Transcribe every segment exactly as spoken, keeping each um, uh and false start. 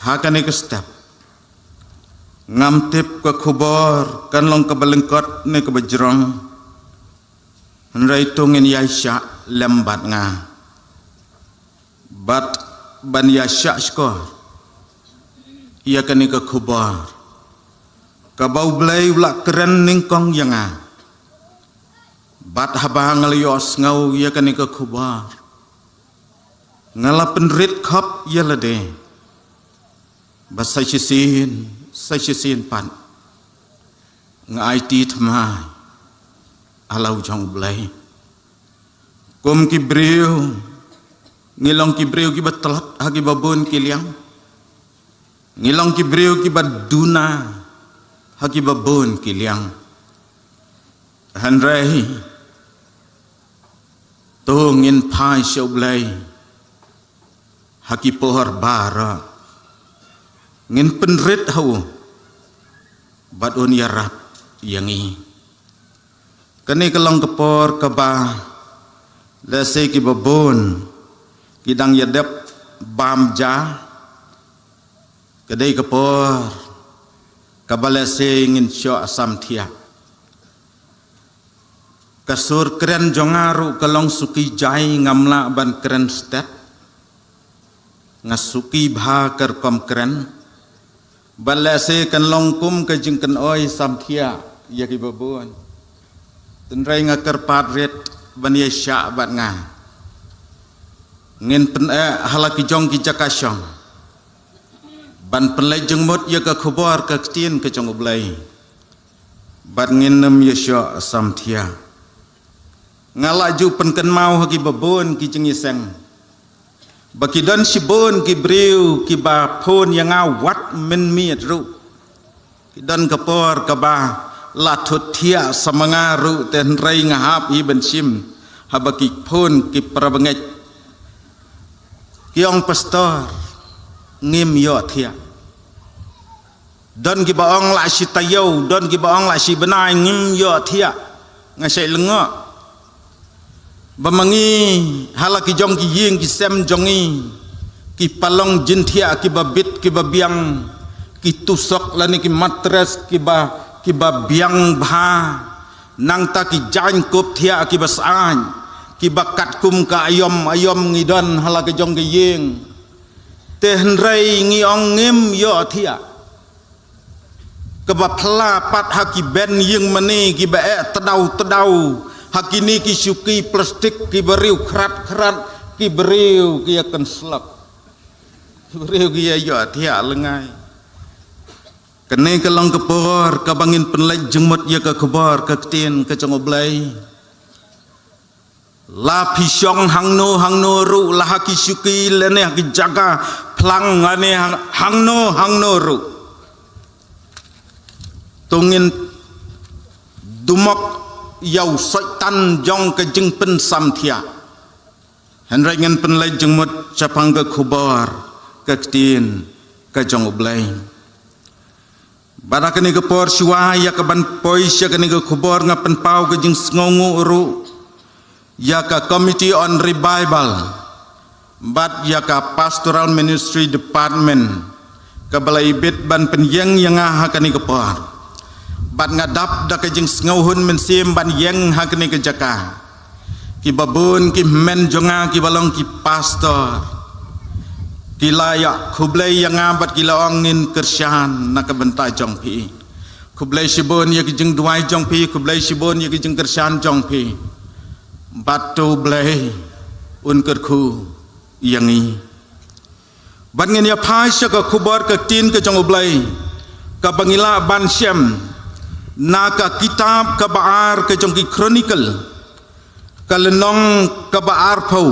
Ha kane ka step, ngam tip ka khubor kan long kaba lyngkot ne kaba jrong. Hynrei to ngin ïaishah lem bad nga, bad ban ïaishah shkor ïa kane ka khubor kaba U Blei u la kren nyngkong ïa nga. Bad haba nga la ïohsngew ïa kane ka khubor, nga la pynrit khop ïa lade. Ba sa shisien, sa shisien pat nga aiti thymmai ha la u jong U Blei. Kum ki briew, ngi long ki briew kiba tlot ha kiba bun ki liang. Ngi long ki briew kiba duna ha kiba bun ki liang. Hynrei to ngin phai sha U Blei ha ki por baroh. Ngin pynrit ha u bad un ïarap ïa ngi. Kane ka long ka por kaba lehse kiba bun ki dang ïadep bam ja. Ka dei ka por kaba lehse ngin shoh sam thiah. Ka sur kren jong nga ruh ka long suki jai, ngam lah ban kren stet. Nga suki bha ka rukom kren. Bad lehse kan long kum ka jingkynoi sam thiah ïa kiba bun. Hynrei nga kyrpad rit ban ïaishah bad nga. Ngin pyneh ha la ki jong ki jaka shong ban pynleit jingmut ïa ka khubor ka ktien ka jong U Blei. Bad ngin nym ïashoh sam thiah. Nga la ju pynkynmaw ha kiba bun ki jingïaseng ba ki don shibun ki briew kiba phone ïa nga wat mynmiet ruh. Ki don ka por kaba la thut thiah sa ma nga ruh, te hynrei nga hap hi ban shim haba ki phone ki para bangeit. Ki ong, "Pastor, ngim ïoh thiah." Don kiba ong la shi taïew, don kiba ong la shi bnai, ngim ïoh thiah. Nga shait lyngngoh ba ma ngi ha la ki jong ki ïing ki sem jong ngi, ki palong jingthiah kiba bit kiba biang, ki tusok lane ki mattress kiba, kiba biang bha, nangta ki jaiñkup thiah kiba syaid, kiba katkum ka aïom aïom ngi don ha la ki jong ki ïing. Te hynrei ngi ong ngim ïoh thiah. Kaba phylla pat ha ki bench ïing mane kiba eh tdaw tdaw ha kine ki shuki plastik, ki briew khrat khrat, ki briew ki ïa kynslok, ki briew ki ïa ïoh thiah lyngngai. Kane ka long ka por kaba ngin pynleit jingmut ïa ka khubor ka ktien ka jong U Blei. La phi shong hangno hangno ruh, la ha ki shuki lane ha ki jaka phlang lane hang-, hangno hangno ruh, to ngin dumok ïa u Soitan jong ka jingpynsam thiah. Hynrei ngin pynleit jingmut shaphang ka khubor ka ktien ka jong U Blei. Bad ha kane ka por shuwa ïa ka ban poi sha kane ka khubor, nga pynpaw ka jingsngewnguh ruh ïa ka Committee on Revival bad ïa ka Pastoral Ministry Department kaba la ibit ban pynïeng ïa nga ha kane ka por. Bad nga dap da ka jingsngewhun mynsiem ban ïeng ha kane ka jaka. Kiba bun ki hynmen jong nga kiba long ki pastor, ki la ïa khublei ïa nga bad ki la ong, ngin kyrshan na ka bynta jong phi. Khublei shibun ïa ki jingduwai jong phi, khublei shibun ïa ki jingkyrshan jong phi. Bad to U Blei un kyrkhu ïa ngi. Bad ngin ïa phai sha ka khubor ka ktien ka jong U Blei kaba ngi lah ban shem na ka kitab kaba ar ka jong ki Chronicle, ka lynnong kaba arphew,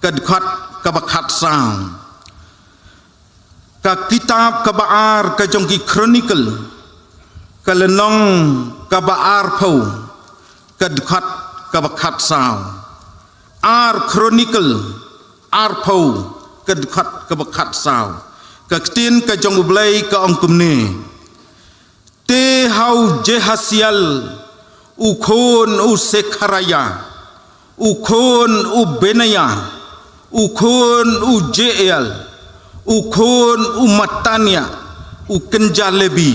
ka dkhot kaba khatsaw. Ka kitab kaba ar ka jong ki Chronicle, ka lynnong kaba arphew, ka dkhot kaba khatsaw. Ar Chronicle arphew, ka dkhot kaba khatsaw. Ka ktien ka jong U Blei ka ong kumne: Te ha u Jahasiel, u khun u Sekhariah, u khun u Benaiah, u khun u Jeiel, U khun u Mattania, u kynja Lebi,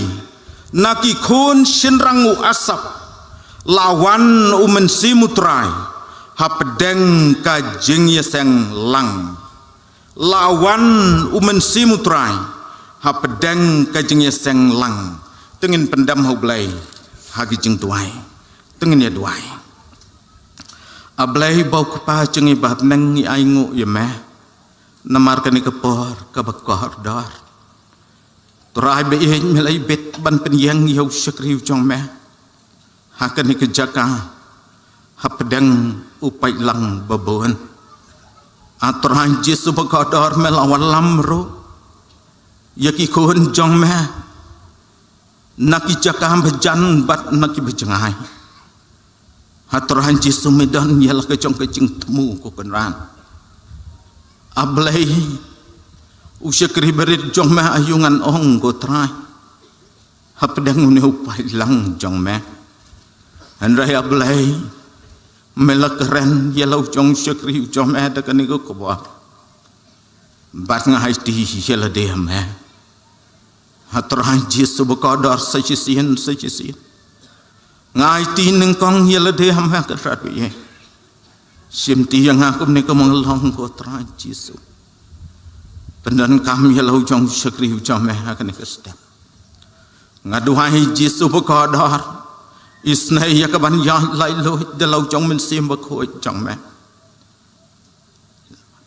na ki khun shynrang u Asaph, la wan u Mynsiem u Trai hapdeng ka jingïaseng lang. La wan u Mynsiem u Trai hapdeng ka jingïaseng lang. To ngin pyndem ha U Blei ha ki jingduwai. To ngin ïa duwai. A Blei ba u Kpa jong ngi ba ha bneng, ngi ainguh ïa me namar kane ka por kaba kordor. Trai ba ïeit, me la ibit ban pynïeng ïa u shakri u jong me ha kane ka jaka hapdeng u paitlang babun. A Trai Jisu ba kordor, me la wallam ruh ïa ki khun jong me na ki jaka ba jan bad na ki ba jngai. A Trai Jisu, me don ïa la ka jong ka jingthmu, ko Kynrad. A Blei, u shakri barit jong me, aïu ngan ong, ko Trai, hapdeng une u paitlang jong me. Hynrei A Blei, me la kren ïa la u jong u shakri u jong me da kane ka khubor. Bad nga aiti ïa lade ha me, a Trai Jisu ba kordor, sa shisien, sa shisien. Nga aiti nyngkong ïa lade ha me, ko Trai ba ïeit. Shim ti ïa nga kumne kumba nga long, ko Trai Jisu. Pyndonkam ïa la u jong u shakri u jong me ha kane ka step. Nga duwai, Jisu ba kordor, isynei ïa ka ban ïaid laitluid da la u jong u Mynsiem Bakhuid jong me.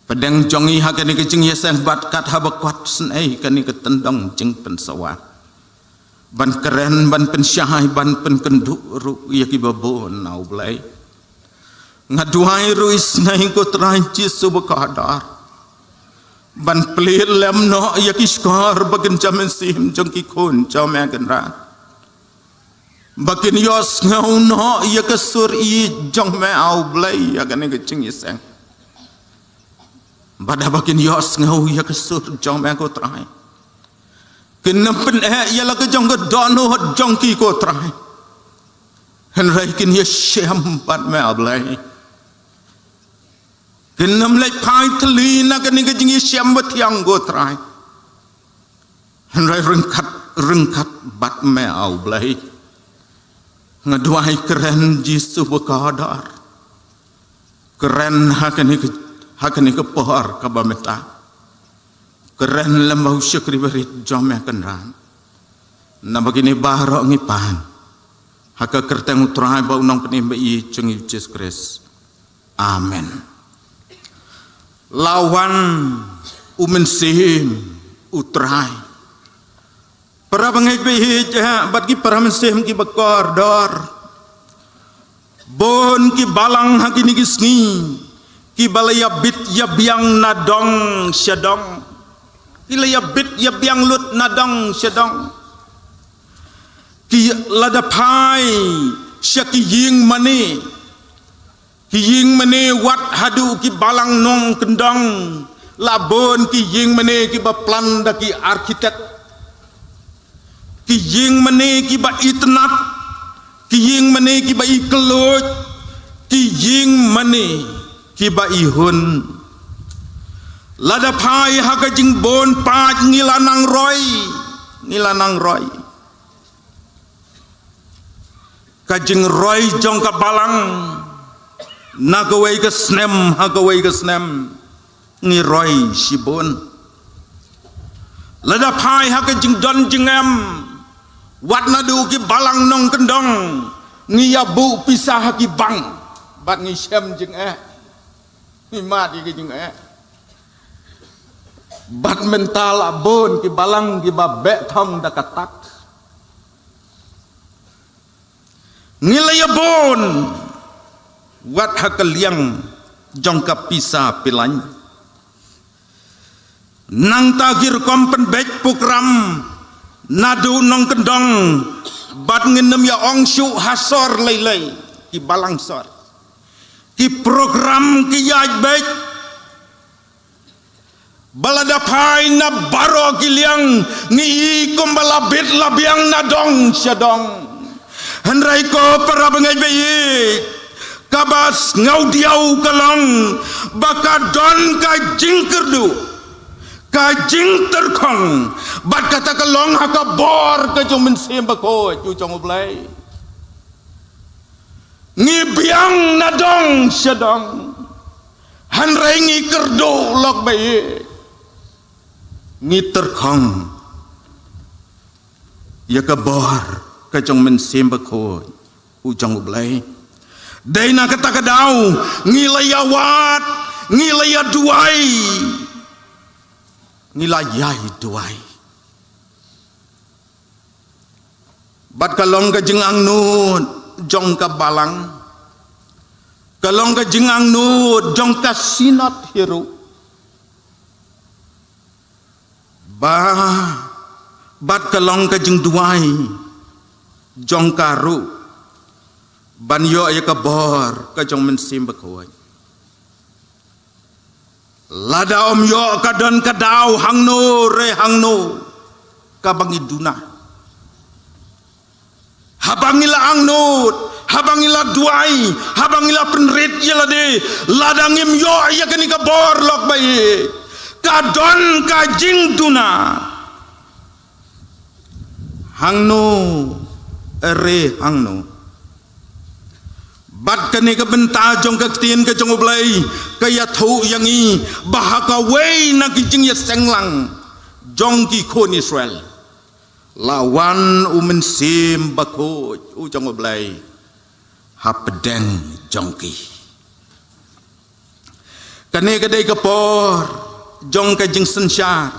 Pdeng jong ngi ha kane ka jingïaseng bad kat haba kwah, isynei kane ka tyndong jingpynsawa ban kren, ban pynshai, ban pynkynduh ruh ïa kiba bun, A Blei. Nga duwai ruh, isynei, ko Trai Jisu ba kordor, ban plie lem noh ïa ki shkor ba kynja mynsiem jong ki khun jong me, Kynrad, ba kin ïohsngew noh ïa ka sur ïeit jong me, A Blei, ha kane ka jingïaseng. Bad haba kin ïohsngew ïa ka sur jong me, ko Trai, kin nym pyneh ïa la ka jong ka dohnud jong ki, ko Trai. Hynrei kin ïashem bad me, A Blei. Kin nym leit phai thylli na kane ka jingïashem bathiang, ko Trai. Hynrei ryngkat, ryngkat bad me, A Blei. Nga duwai, kren, Jisu ba kordor. Kren ha kane ka, ha kane ka por kaba mynta. Kren lem bad u shakri barit jong me, Kynrad. Naba kine baroh ngi pan ha ka kyrteng u Trai bad u Nongpynim ba ïeit jong ngi, u Jisu Khrist. Amen. La wan u Mynsiem u Trai. Para bangeit ba ïeit, eh, bad ki para mynsiem kiba kordor. Bun ki balang ha kine ki sngi kiba la ïabit ïabiang na dong sha dong. Ki la ïabit ïabiang lut na dong sha dong. Ki la da phai sha ki ïing mane. Ki ïing mane wat haduh ki balang nongkyndong. La bun ki ïing mane kiba plan da ki architect. Ki ïing mane kiba itynnad. Ki ïing mane kiba ikhlad. Ki ïing mane kiba ihun. Lada phai ha ka jingbun paid ngi la nang roi. Ngi la nang roi. Ka jingroi jong ka balang na kawei ka snem ha kawei ka snem ngi roi shibun. Lada phai ha ka jingdon jingem, wat naduh ki balang nongkyndong ngi ïa buh pisa ha ki bank bad ngi shem jingeh, ngi mad ïa ki jingeh. Bad mynta la bun ki balang kiba beh thong da ka tax. Ngi la ïa bun wat ha ka liang jong ka pisa pilan. Nangta ki rukom pynbeit program naduh nongkyndong bad ngin nym ïa ong shuh ha sor lei lei, ki balang sor. Ki program ki ïaid beit. Ba lada phai na baroh ki liang ngi i kumba la bit la biang na dong sha dong. Hynrei ko para bangeit ba ïeit, kaba sngewdiaw ka long ba ka don ka jingkyrduh. Ka jingtyrkhong bad kata ka long ha ka bor ka jong u Mynsiem Bakhuid u jong U Blei. Ngi biang na dong sha dong, hynrei ngi kyrduh lok ba ïeit. Ngi tyrkhong ïa ka bor ka jong u Mynsiem Bakhuid u jong U Blei. Dei na kata ka daw ngi la ïa wad, ngi la ïa duwai, ngi la ïai duwai. Bad ka long ka jingangnud jong ka balang, ka long ka jingangnud jong ka synod hi ruh. Ba, bad ka long ka jingduwai jong ka ruh ban ïoh ïa ka bor ka jong u Mynsiem Bakhuid. Lada ym ïoh, ka don ka daw hangno re hangno kaba ngi duna. Haba ngi la angnud, haba ngi la duwai, haba ngi la pynrit ïa lade, lada ngim ïoh ïa kane ka bor lok ba ïeit, ka don ka jingduna. Hangno re hangno. Bad kane ka bynta jong ka ktien ka jong U Blei ka ïathuh ïa ngi ba ha kawei na ki jingïaseng lang jong ki khun Israel, la wan u Mynsiem Bakhuid u jong U Blei hapdeng jong ki. Kane ka dei ka por jong ka jingsynshar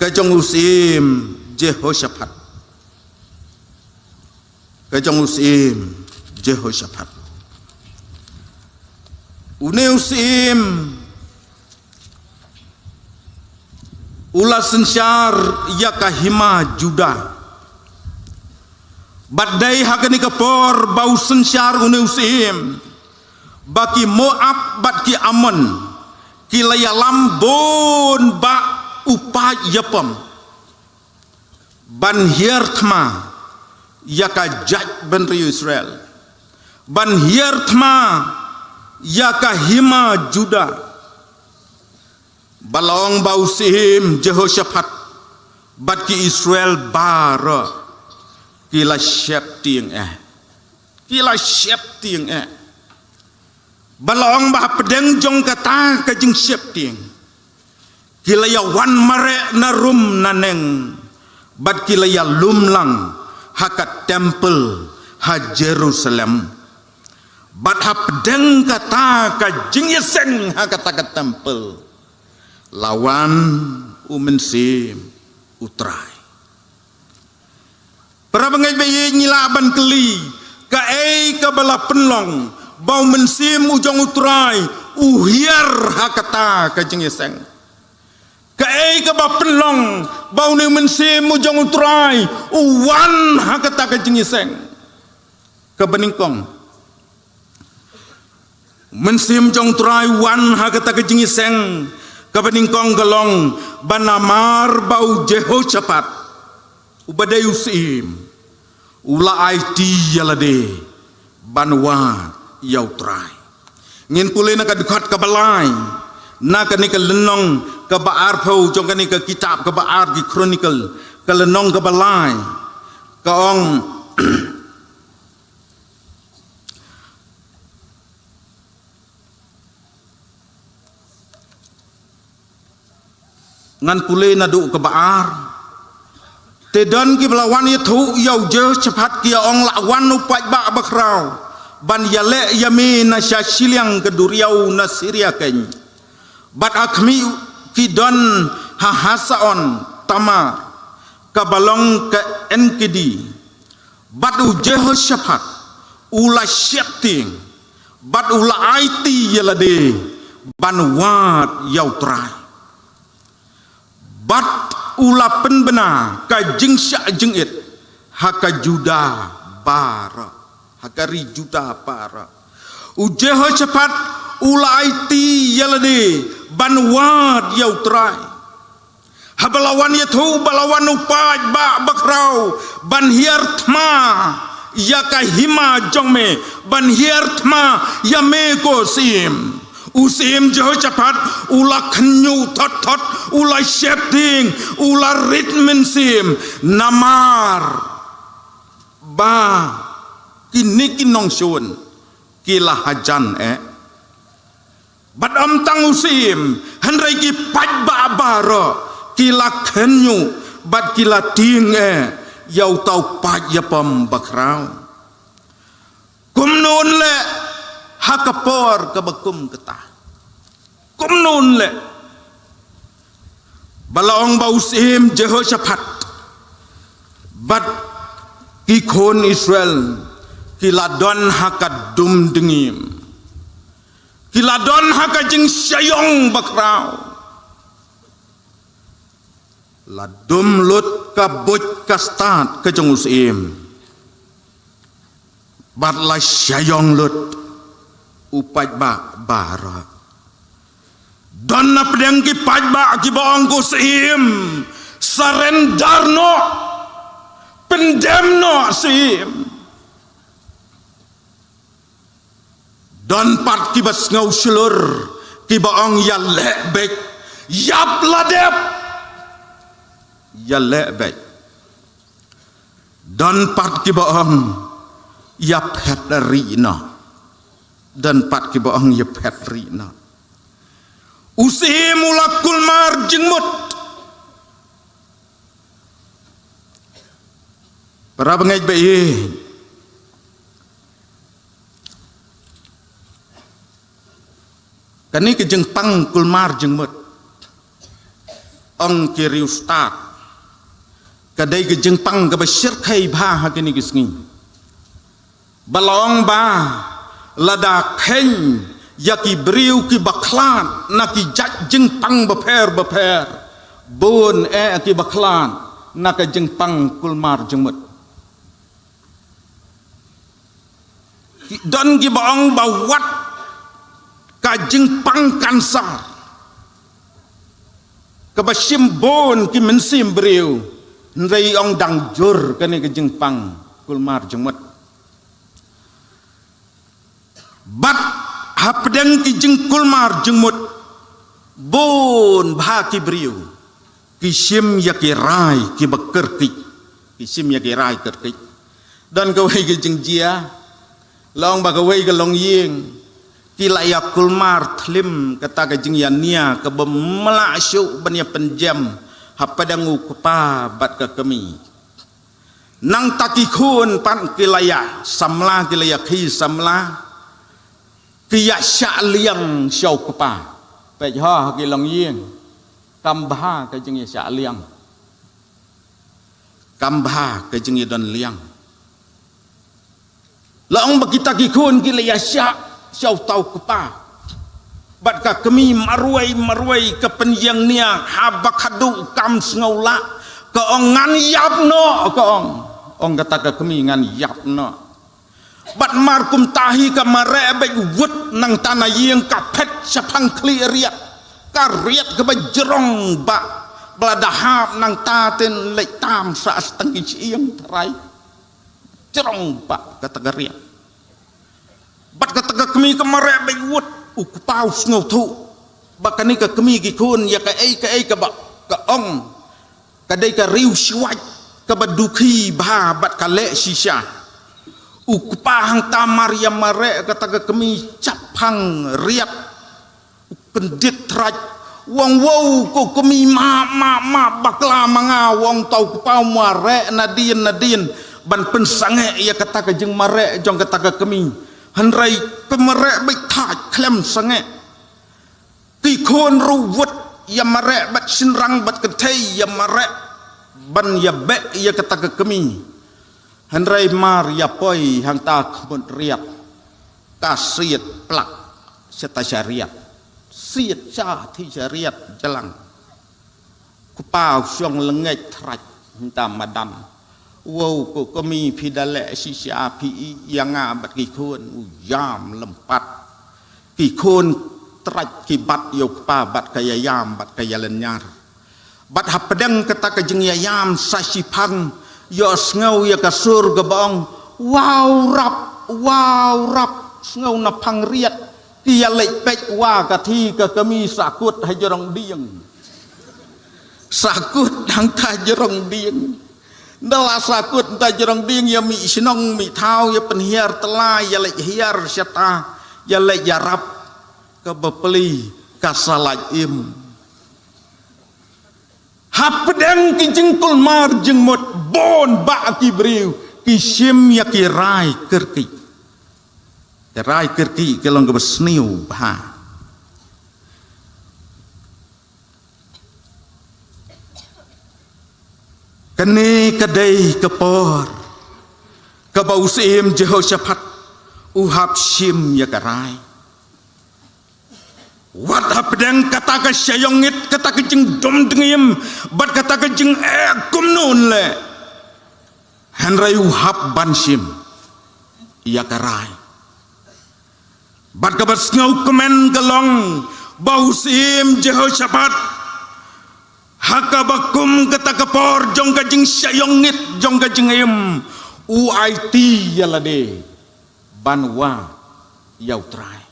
ka jong u Syiem Jehoshaphat. Ka jong u Syiem Jehoshaphat. Une u Syiem u la synshar ïa ka hima Juda. Bad dei ha kane ka por ba u synshar une u Syiem ba ki Moab bad ki Amon ki la ïalam bun bah u paid ïapom ban hiar thma ïa ka jaitbynriew Israel, ban hiar thma ïa ka hima Juda. Ba la ong ba u Syiem Jehoshaphat bad ki Israel baroh ki la sheptieng eh. Ki la sheptieng eh. Ba la ong ba hapdeng jong kata ka jingsheptieng, ki la ïa wan mareh na rum na neng bad ki la ïalum lang ha ka temple ha Jerusalem. Bad hapdeng kata ka jingïaseng ha kata ka temple, la wan u Mynsiem u Trai. Para bangeit ba ïeit, ngi lah ban kylli, kaei kaba la pynlong ba u Mynsiem u jong u Trai u hiar ha kata ka jingïaseng? Kaei kaba pynlong ba une u Mynsiem u jong u Trai u wan ha kata ka jingïaseng? Kaba nyngkong, u Mynsiem jong u Trai u wan ha kata ka jingïaseng. Kaba nyngkong ka long ba namar ba u Jehoshaphat, uba dei u Syiem, u la aiti ïa lade ban wad ïa u Trai. Ngin pule na ka dkhot kaba lai na kane ka lynnong kaba arphew jong kane ka kitab kaba ar ki Chronicle, ka lynnong kaba lai, ka ong, ngan pule naduh kaba ar. Te don kiba la wan ïathuh ïa u Jehoshaphat, ki ïa ong, la wan u paidbah bakhraw ban ïaleh ïa me na sha shiliang ka duriaw na Syria keiñ. Bad ha khmih ki don ha Hasason Tamar, kaba long ka En-Gedi. Bad u Jehoshaphat u la sheptieng bad u la aiti ïa lade ban wad ïa u Trai. Bad u la pynbna ka jingshah jingit ha ka Juda baroh, ha ka ri Juda baroh. U Jehoshaphat u la aiti ïa lade ban wad ïa u Trai. Haba la wan ïathuh ba la wan u paidbah bakhraw ban hiar thma ïa ka hima jong me, ban hiar thma ïa me ko Syiem, U Syiem Jehoshaphat u la khynñiuh thot thot, u la sheptieng, u la rit mynsiem, namar ba kine ki nongshun ki la hajan eh. Bad ym tang u Syiem, hynrei ki paidbah baroh ki la khynñiuh bad ki la tieng eh ïa uta u paid ïapom bakhraw. Kumno leh ha ka por kaba kum kata? Kumno leh ba la ong ba u Syiem Jehoshaphat bad ki khun Israel ki la don ha ka dum dngiem, ki la don ha ka jingshah ïong bakhraw? La dum lut ka buit ka stad ka jong u Syiem, bad la shah ïong lut u paidbah baroh. Don na pdeng ki paidbah kiba ong ko Syiem, surrender noh, pyndem noh Syiem. Don pat kiba sngew shlur, kiba ong ïaleh beit, ïap la dep, ïaleh beit. Don pat kiba ong ïaphet rieh noh. Don pat kiba ong ïaphet rieh noh. U Syiem u la kulmar jingmut. Para bangeit ba ïeit, kane ka jingpang kulmar jingmut, ong ki riewstad, ka dei ka jingpang kaba shyrkhei bha ha kine ki sngi. Ba la ong ba lada kheiñ ïa ki briew kiba khlad na ki jait jingpang bapher bapher, bun eh kiba khlad na ka jingpang kulmar jingmut. Ki don kiba ong ba wat ka jingpang kansar kaba shim bun ki mynsiem briew, hynrei ong dang jur kane ka jingpang kulmar jingmut. Bad hapdeng ki jingkulmar jingmut, bun bha ki briew ki shim ïa ki rai kiba kyrkieh, ki shim ïa ki rai kyrkieh. Don kawei ka jingjia, la ong ba kawei ka longïing, ki la ïa kulmar thlim kata ka jingïania kaba mlah shuh ban ïa pynjem hapdeng u kpa bad ka kmie. Nangta ki khun pat ki la ïa samla, ki la ïa khie samla, ki ïa shah liang sha u kpa. Peit ho ha ki longïing, kam bha ka jingïa shah liang, kam bha ka jingïa don liang. La ong ba kita ki khun ki la ïa shah sha uta u kpa bad ka kmie, marwei marwei ka pynïeng nia, haba khadduh kam sngew lah, ka ong ngan ïap noh, ka ong. Ong kata ka kmie ngan ïap noh. Bad mar kumta hi ka mareh beit wut nangta na ïing, ka phet shaphang khlieh riat, ka riat kaba jrong bha. Ba lada hap nangta te leit tam sa tang ki shyieng tharai. Jrong bha kata ka riat. Bad kata ka kmie ka mareh beit wut, u kpa u sngewthuh ba kane ka kmie ki khun ïa kaei kaei kaba ka ong, ka dei ka riewshuwa kaba dukhi bha bad ka leh shisha. U kpa hangta mar ïa mareh kata ka kmie shaphang riat, u kyndit thraj, u ong, "Wow, ko kmie, map map map, bakla ma nga," u ong, "uta u kpa u mareh nadien nadien ban pynsangeh ïa kata ka jingmareh jong kata ka kmie. Hynrei ka mareh beit thait khlem sangeh. Ki khun ruh wut ïa mareh bad shynrang bad kynthei ïa mareh ban ïa beh ïa kata ka kmie. Hynrei mar ïa poi hangta khmut riat, ka siat plak shata sha riat, siat sha thi sha riat jlang." Kpa u shong lyngngoh thraj hangta madan. "Wow, ko kmie, phi da leh shisha, phi ïeit ïa nga bad ki khun." U ïam lympat. Ki khun thraj ki bat ïa u kpa bad ka ïa ïam bad ka ïa lynñiar. Bad hapdeng kata ka jingïa ïam sa shiphang, ïohsngew ïa ka sur kaba ong, "Wow rap, wow rap," sngew na phang riat. Ki ïa leit peit wa ka thi ka kmie sahkut ha jrong dieng. Sahkut hangta jrong dieng. Nda la sahkut hangta jrong dieng ïa mih shnong mih thaw ïa pynhiar tylla ïa leit hiar shata ïa leit ïarap. Kaba plie ka sa lait im. Hapdeng ki jingkulmar jingmut bun bah ki briew ki shim ïa ki rai kyrkieh. Ki rai kyrkieh ki long kaba sniew bha. Kane ka dei ka por kaba u Syiem Jehoshaphat u hap shim ïa ka rai. Wat hapdeng kata ka shaiong ngit, kata ka jingdum dngiem bad kata ka jingeh kumno leh. Hynrei u hap ban shim ïa ka rai. Bad kaba sngewkmen ka long ba u Syiem Jehoshaphat ha kaba kum kata ka por jong ka jingshaiong ngit jong ka jingim, u aiti ïa lade ban wad ïa u Trai.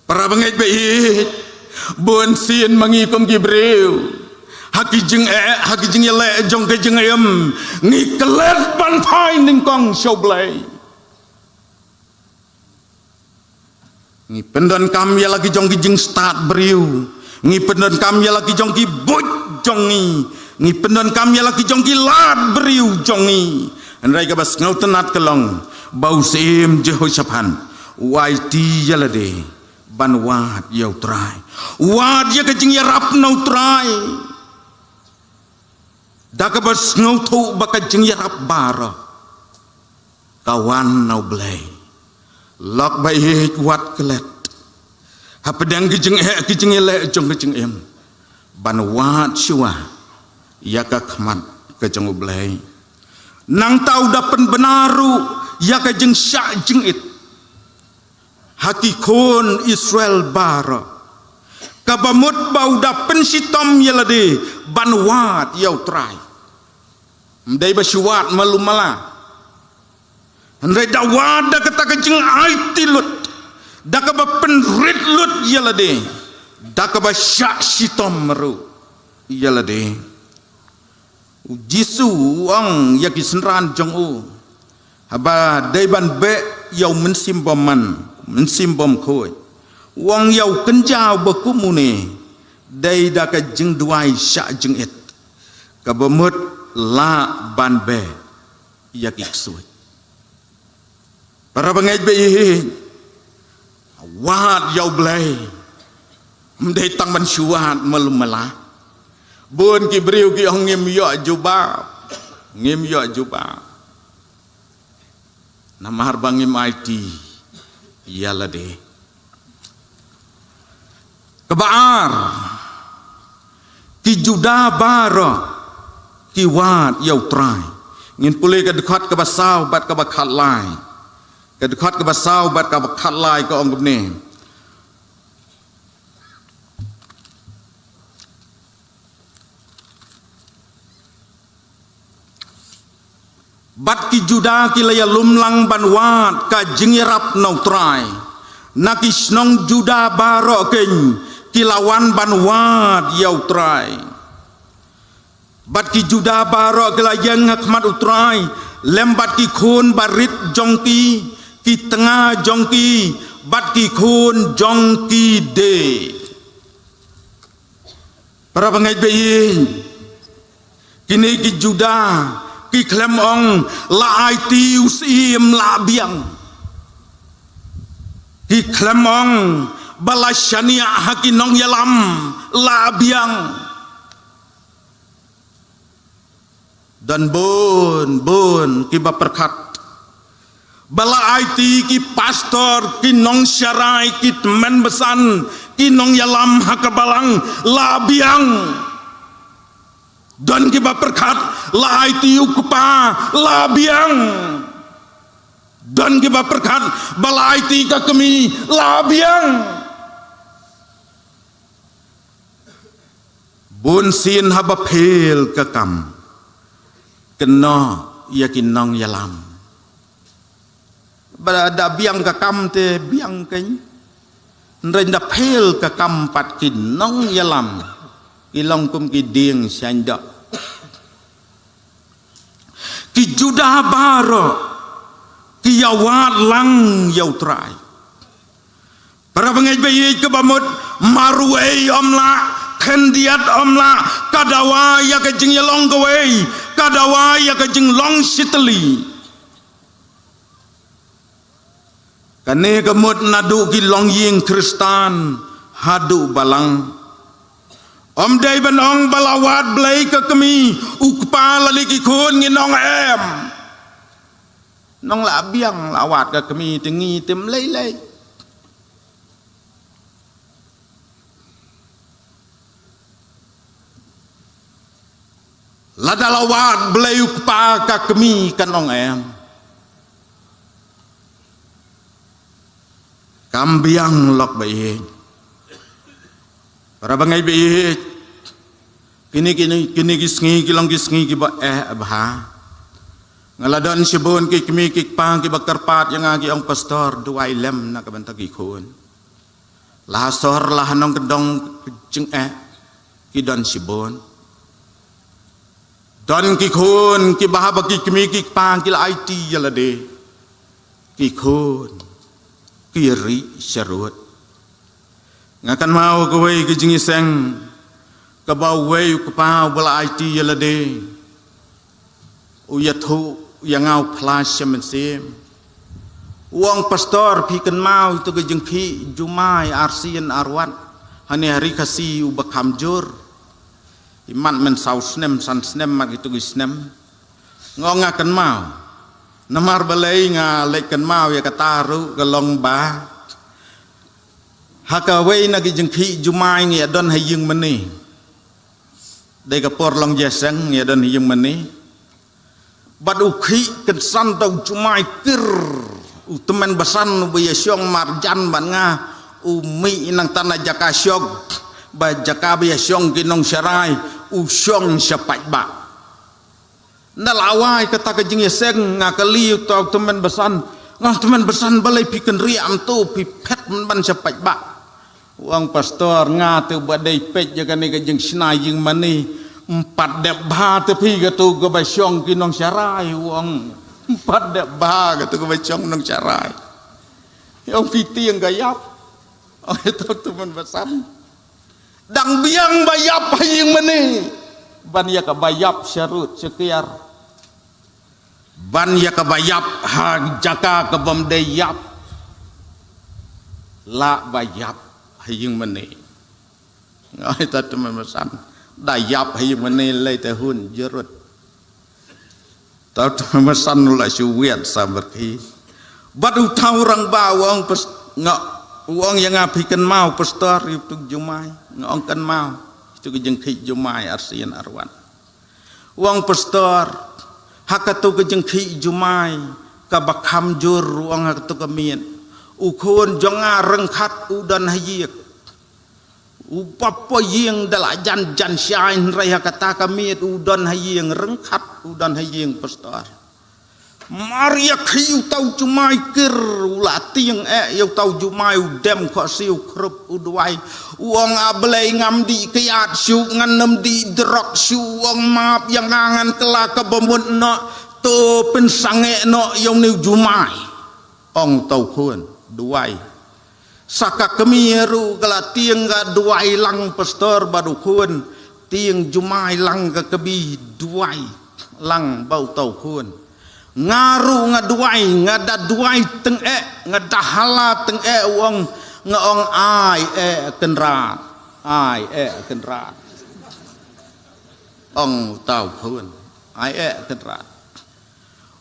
Para bangeit ba ïeit, bun sien ma ngi kum ki briew ha ki jingeh, ha ki jingïaleh jong ka jingim, ngi klet ban phai nyngkong sha u Blei. Ngi pyndonkam ïa la ki jong ki jingstad briew. Ngi pyndonkam ïa la ki jong ki buit jong ngi. Ngi pyndonkam ïa la ki jong ki lad briew jong ngi. Hynrei kaba sngewtynnat ka long ba u Syiem Jehoshaphat u aiti ïa lade ban wad ïa u Trai. Wad ïa ka jingïarap na u Trai. Da kaba sngewthuh ba ka jingïarap baroh ka wan na u Blei. Lok ba ïeit, wat klet hapdeng ki jingeh ki jingïaleh jong ka jingim ban wad shuwa ïa ka khmat ka jong u Blei. Nangta u da pynbna ruh ïa ka jingshah jingit ha ki khun Israel baroh. Kaba mut ba u da pynshitom ïa lade ban wad ïa u Trai. Ym dei ba shu wad malu mala. Hynrei da wad da kata ka jingaiti lut, da kaba pynrit lut ïa lade, da kaba shah shitom ruh ïa lade. U Jisu u ong ïa ki synran jong u, haba dei ban beh ïa u mynsiem bymman, mynsiem bymkhuid, u ong ïa u kynja uba kum une, dei da ka jingduwai shah jingit, kaba mut lah ban beh ïa ki ksuid. Para bangeit ba ïeit, wad ïa u Blei. Ym dei tang ban shu wad malu mala. Bun ki briew ki ong ngim ïoh jubab. Ngim ïoh jubab. Namar ba ngim aiti ïa lade. Kaba ar, ki Judah baroh ki wad ïa u Trai. Ngin pule ka dkhot kaba saw bad kaba khatlai. Ka dkhot kaba saw bad kaba khatlai ka ong kumne. Bad ki Judah ki la ïalum lang ban wad ka jingïarap na u Trai. Na ki shnong Judah baroh keiñ ki la wan ban wad ïa u Trai. Bad ki Judah baroh ki la ïeng ha khmat u Trai lem bad ki khun barit jong ki, ki tnga jong ki, bad ki khun jong ki de. Para bangeit ba ïeit, kine ki Judah ki khlem ong la aiti u Syiem la biang. Ki khlem ong ba la shaniah ha ki nongïalam la biang. Don bun bun kiba pyrkhat ba la aiti ki pastor, ki nongsharai, ki tymmen basan, ki nongïalam ha ka balang la biang. Don kiba pyrkhat la aiti u kpa la biang. Don kiba pyrkhat ba la aiti ka kmie la biang. Bun sien haba phil ka kam, kynnoh ïa ki nongïalam. Ba da biang ka kam te biang keiñ. Hynrei da phel ka kam pat ki nongïalam, ki long kum ki dieng shaiñ doh. Ki Juda baroh ki ïawad lang ïa U Trai. Para bangeit ba ïeit, kaba mut marwei ym lah, khyndiat ym lah, ka dawa ïa ka jingïalong kawei, ka dawa ïa ka jinglong shitylli. Kane ka mut naduh ki longïing Khristan haduh balang. Ym dei ban ong ba la wad blei ka kmie, u kpa lane ki khun, ngin ong em. Nong la biang la wad ka kmie te ngi te ym lei lei. Lada la wad blei u kpa ka kmie, kan ong em. Kam biang lok ba ïeit. Para bangeit ba ïeit. Kine, kine, kine ki sngi ki long ki sngi kiba eh bha. Nga la don shibun ki kmie ki kpa kiba kyrpad ïa nga, ki ong, Pastor, duwai lem na ka bynta ki khun. La ha sor la ha nongkyndong jingeh ki don shibun. Don ki khun kiba haba ki kmie ki kpa ki la aiti ïa lade, ki khun ki rieh sharud. Nga kynmaw kawei ka jingïaseng kaba uwei u kpa uba la aiti ïa lade u ïathuh ïa nga, u phla sha mynsiem. U ong, Pastor, phi kynmaw ïa tu ka jingkhih Jumai arsien arwat hane ha Ri Khasi uba kham jur? Imat mynsaw snem, san snem mat ïa tu ki snem. Nga ong nga kynmaw. Namar balei nga leit kynmaw ïa kata ruh ka long ba ha kawei na ki jingkhih Jumai ngi ïa don ha ïing mane. Dei ka por long ïaseng ngi ïa don ha ïing mane. Bad u khih kynsan tau Jumai kir, u tymmen basan uba ïashong marjan bad nga, u mih nangta na jaka shong, ba jaka ba ïashong ki nongsharai, u shong sha paidbah. Nda la wai kata ka jingïaseng, nga kylli uta u tymmen basan, nga ong, tymmen basan, balei phi kynriah mynta, phi phet mynban sha paidbah? U ong, Pastor, nga te ba dei peit ïa kane ka jingshna ïing mane, ym pat dep bha te phi katu kaba shong ki nongsharai, u ong. Ym pat dep bha katu kaba shong nongsharai. U ong, phi tieng ka ïap. Ong ïa uta u tymmen basan. Dang biang ba ïap ha ïing mane. Ban ïa kaba ïap sharud shakiar. Ban ïa kaba ïap ha jaka kabym dei ïap. Lah ba ïap ha ïing mane. Nga ong ïa uta u tymmen basan. Da ïap ha ïing mane lei te hun jurut. Uta u tymmen basan u la shu wiat sa marki. Bad uta u rangbah u ong, Pas-, nga, u ong ïa nga, phi kynmaw, Pastor, ïa utu u Jumai? Nga ong kynmaw. Ïa utu u jingkhih Jumai arsien arwat. U ong, Pastor, ha katu ka jingkhih Jumai kaba kham jur, u ong, ha katu ka miet, u khun jong nga ryngkat u don ha ïing. U papa ïing da la jan jan shai, hynrei ha kata ka miet u don ha ïing, ryngkat u don ha ïing, Pastor. Mar ïa khih uta u Jumai kir, u la tieng eh ïa uta u Jumai, u dem khohsiew, u khrup, u duwai. U ong, A Blei, ngam dih kyiad shuh, ngan ym dih drok shuh. U ong, map ïa nga, ngan kylla kaba mut noh, to pynsangeh noh ïa une u Jumai. Ong uta u khun, duwai. Sa ka kmie ruh ka la tieng, ka duwai lang, Pastor, bad u khun. Tieng Jumai lang ka kmie, duwai lang bad uta u khun. Nga ruh nga duwai, nga da duwai tyngeh, nga da hala tyngeh, u ong, nga ong, Ai eh Kynrad, ai eh Kynrad. Ong uta u khun, Ai eh Kynrad.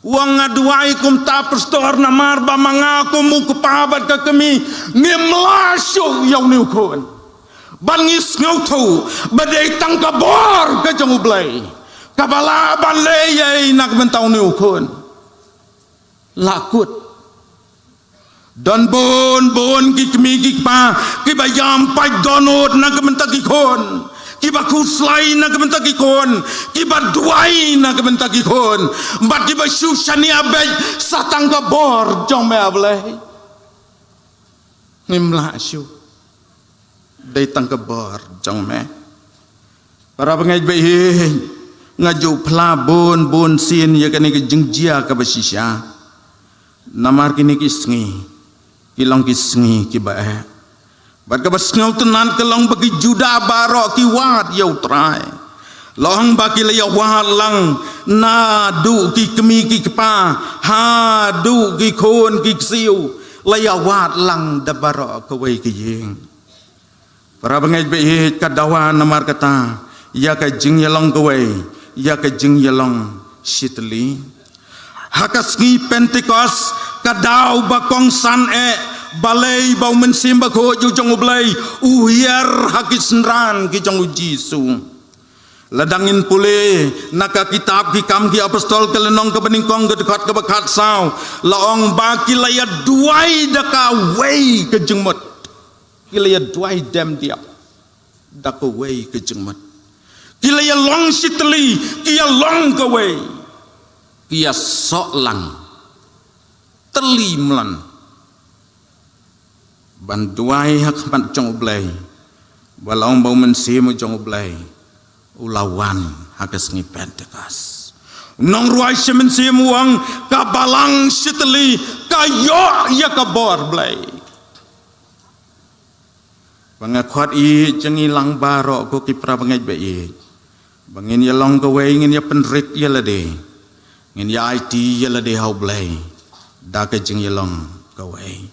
U ong, nga duwai kumta, Pastor, namar ba ma nga kum u kpa bad ka kmie ngim lah shuh ïa une u khun. Bad ngi sngewthuh ba dei tang ka bor ka jong U Blei kaba lah ban leh ei ei na ka bynta une u khun. La kut. Don bun bun ki kmie ki kpa kiba ïam paid dohnud na ka bynta ki khun, kiba khuslai na ka bynta ki khun, kiba duwai na ka bynta ki khun, bad kiba shu shaniah beit sa tang ka bor jong me, A Blei. Ngim lah shuh. dei tang ka bor jong me. Para bangeit ba ïeit, nga ju phla bun bun sien ïa kane ka jingjia kaba shisha. Namar kine ki sngi ki long ki sngi kiba eh. Bad kaba sngewtynnat ka long ba ki Judah baroh ki wad ïa U Trai. Long ba ki la ïa wad lang naduh ki kmie ki kpa haduh ki khun ki ksiew, la ïa wad lang da baroh kawei ka ïing. Para bangeit ba ïeit, ka dawa namar kata ïa ka jingïalong kawei, ïa ka jingïalong shitylli. Ha ka sngi Pentekost ka daw ba kongsan eh, balei ba U Mynsiem Bakhuid u jong U Blei u hiar ha ki synran ki jong U Jisu. Lada ngin pule na ka kitab Ki Kam ki Apostol ka lynnong kaba nyngkong ka dkhot kaba khatsaw, la ong ba ki la ïa duwai da kawei ka jingmut. Ki la ïa duwai dem diap da kawei ka jingmut. Ki la ïa long shitylli, ki ïa long kawei. Ki ïa soh lang tylli mlan ban duwai ha khmat jong U Blei. Ba la ong ba U Mynsiem u jong U Blei u la wan ha ka sngi Pentekost. U nongrwai shi mynsiem u ong, ka balang shitylli ka ïoh ïa ka bor Blei. Ba nga khot ïa jong ngi lang baroh ko ki para bangeit ba ïeit, ba ngin ïa long kawei, ngin ïa pynrit ïa lade, ngin ïa aiti ïa lade ha U Blei da ka jingïalong kawei.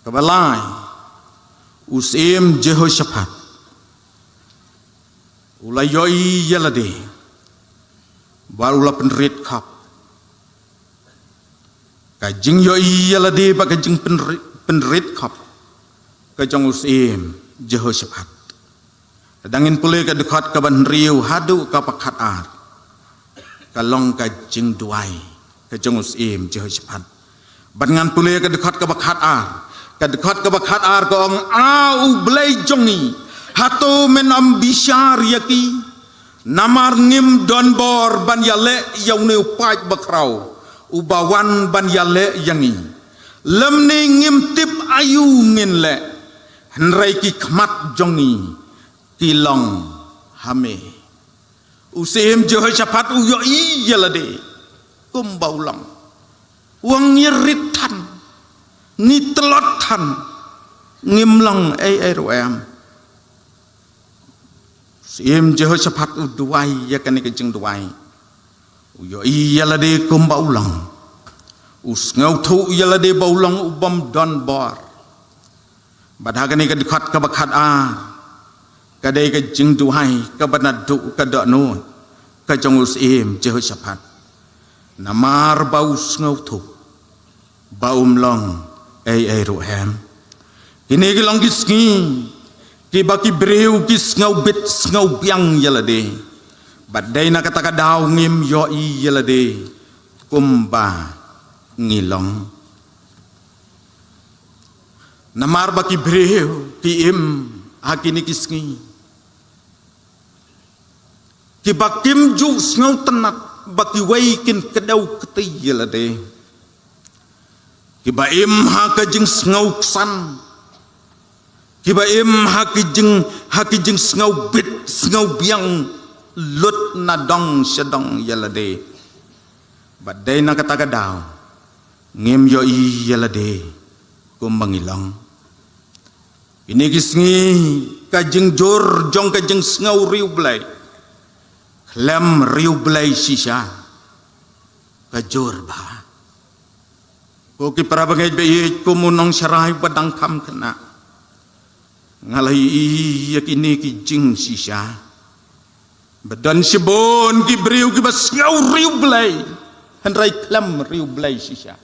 Kaba lai, u Syiem Jehoshaphat u la ïohi ïa lade bad u la pynrit khop. Ka jingïohi ïa lade bad ka jingpynrit, pynrit khop ka jong u Syiem Jehoshaphat. Lada ngin pule ka dkhot kaba hynriew haduh kaba khatar, ka long ka jingduwai ka jong u Syiem Jehoshaphat. Bad ngan pule ka dkhot kaba khatar, ka dkhot kaba khatar ka ong, A U Blei jong ngi, hato men ym bishar ïa ki? Namar ngim don bor ban ïaleh ïa une u paid bakhraw uba wan ban ïaleh ïa ngi, lymne ngim tip aïu ngin leh, hynrei ki khmat jong ngi ki long ha me. U Syiem Jehoshaphat u ïohi ïa lade kumba u long. U ong, ngi rit than, ngi tlot than, ngim long ei ei ruh em. Syiem Jehoshaphat u duwai ïa kane ka jingduwai. U ïohi ïa lade kumba u long. U sngewthuh ïa lade ba u long u bym don bor. Bad ha kane ka dkhot kaba khatar, ka dei ka jingduwai kaba naduh ka dohnud ka jong u Syiem Jehoshaphat. Namar ba u sngewthuh ba um long ei ei ruh em. Kine ki long ki sngi kiba ki briew ki sngewbit sngewbiang ïa lade. Bad dei na kata ka daw ngim ïohi ïa lade kumba ngi long. Namar ba ki briew ki im ha kine ki sngi kiba kim ju sngewtynnat ba kiwei kin kdew kti ïa lade. Kiba im ha ka jingsngewksan, kiba im ha ki jing, ha ki jingsngewbit sngewbiang lut na dong sha dong ïa lade. Bad dei na kata ka daw ngim ïohi ïa lade kumba ngi long. Kine ki sngi ka jingjur jong ka jingsngew riewblei khlem riewblei shisha ka jur bha. Ko ki para bangeit ba ïeit, kum u nongsharai ba dang kham khynnah, nga la ïohi ïa kine ki jingshisha ba don shibun ki briew kiba sngew riewblei hynrei khlem riewblei shisha.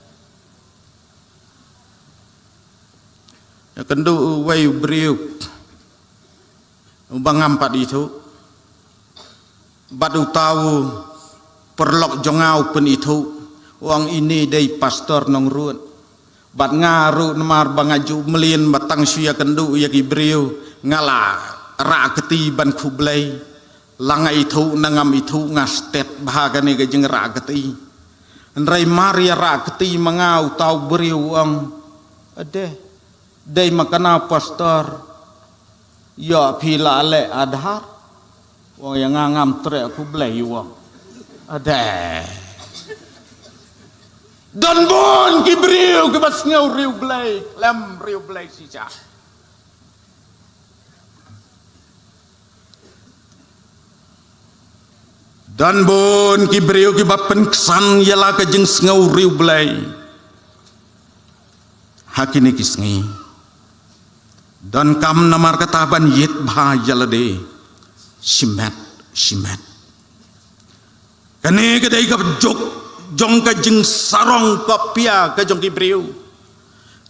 Ïa kynduh uwei u briew uba ngam pat ithuh bad uta u paralok jong nga u pynithuh, u ong, ine dei Pastor Nongrut. Bad nga ruh namar ba nga ju mlien ba tang shu ïa kynduh ïa ki briew nga la rah kti ban khublei. La nga ithuh na ngam ithuh nga stet bha kane ka jingrah kti. Hynrei mar ïa rah kti ma nga uta u briew u ong, ade, dei ma kane Pastor Ïa phi la leh Aadhaar. Ong ïa nga ngam treh khublei ïa u. Ade. Don bun ki briew kiba sngew riewblei, khlem riewblei shisha. Don bun ki briew kiba pynksan ïa la ka jingsngew riewblei ha kine ki sngi. Donkam namar kata ban ïit bha ïa lade shimet shimet. Kane ka dei ka juk jong ka jingsarong kopia ka jong ki briew.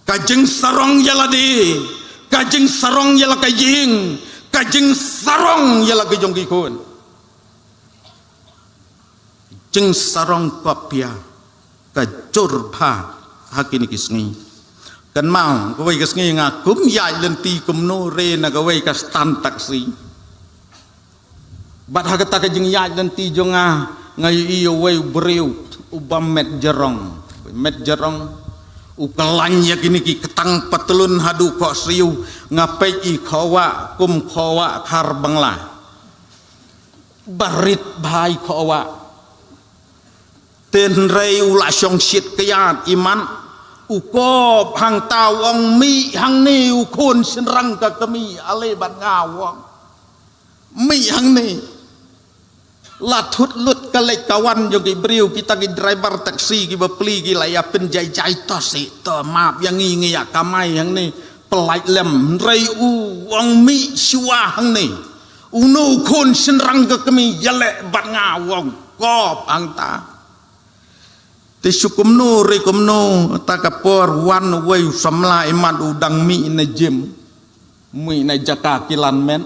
Ka jingsarong ïa lade, ka jingsarong ïa la ka ïing, ka jingsarong ïa la ka jong ki khun. Jingsarong kopia ka jur bha ha kine ki sngi. Kynmaw, kawei ka sngi nga kum ïaid lynti kumno re na kawei ka stand taxi. Bad ha kata ka jingïaid lynti jong nga, nga ïohi ïa uwei u briew uba met jrong. Met jrong. U kyllain ïa kine ki ktang patlun haduh khohsiew, nga peit i khohwah kum khohwah khar Bangla. Ba rit bha i khohwah. Te hynrei u la shongshit kyiad i mat, u kop hangta u ong, mih hangne u khun shynrang ka kmie, ale bad nga, u ong. Mih hangne. La thut lut ka leit ka wan jong ki briew, kita ki driver taxi kiba plie ki la ïa pynjaijai, to seh, to map ïa ngi, ngi ïa kamai hangne, pyllait lem. Hynrei u ong, mih shuwa hangne. Uno u khun shynrang ka kmie, ïaleh bad nga, u ong, kop hangta. Te shu kumno re kumno, ta ka por wan uwei u samla i mat u dang mih na gym, mih na jaka kilan met.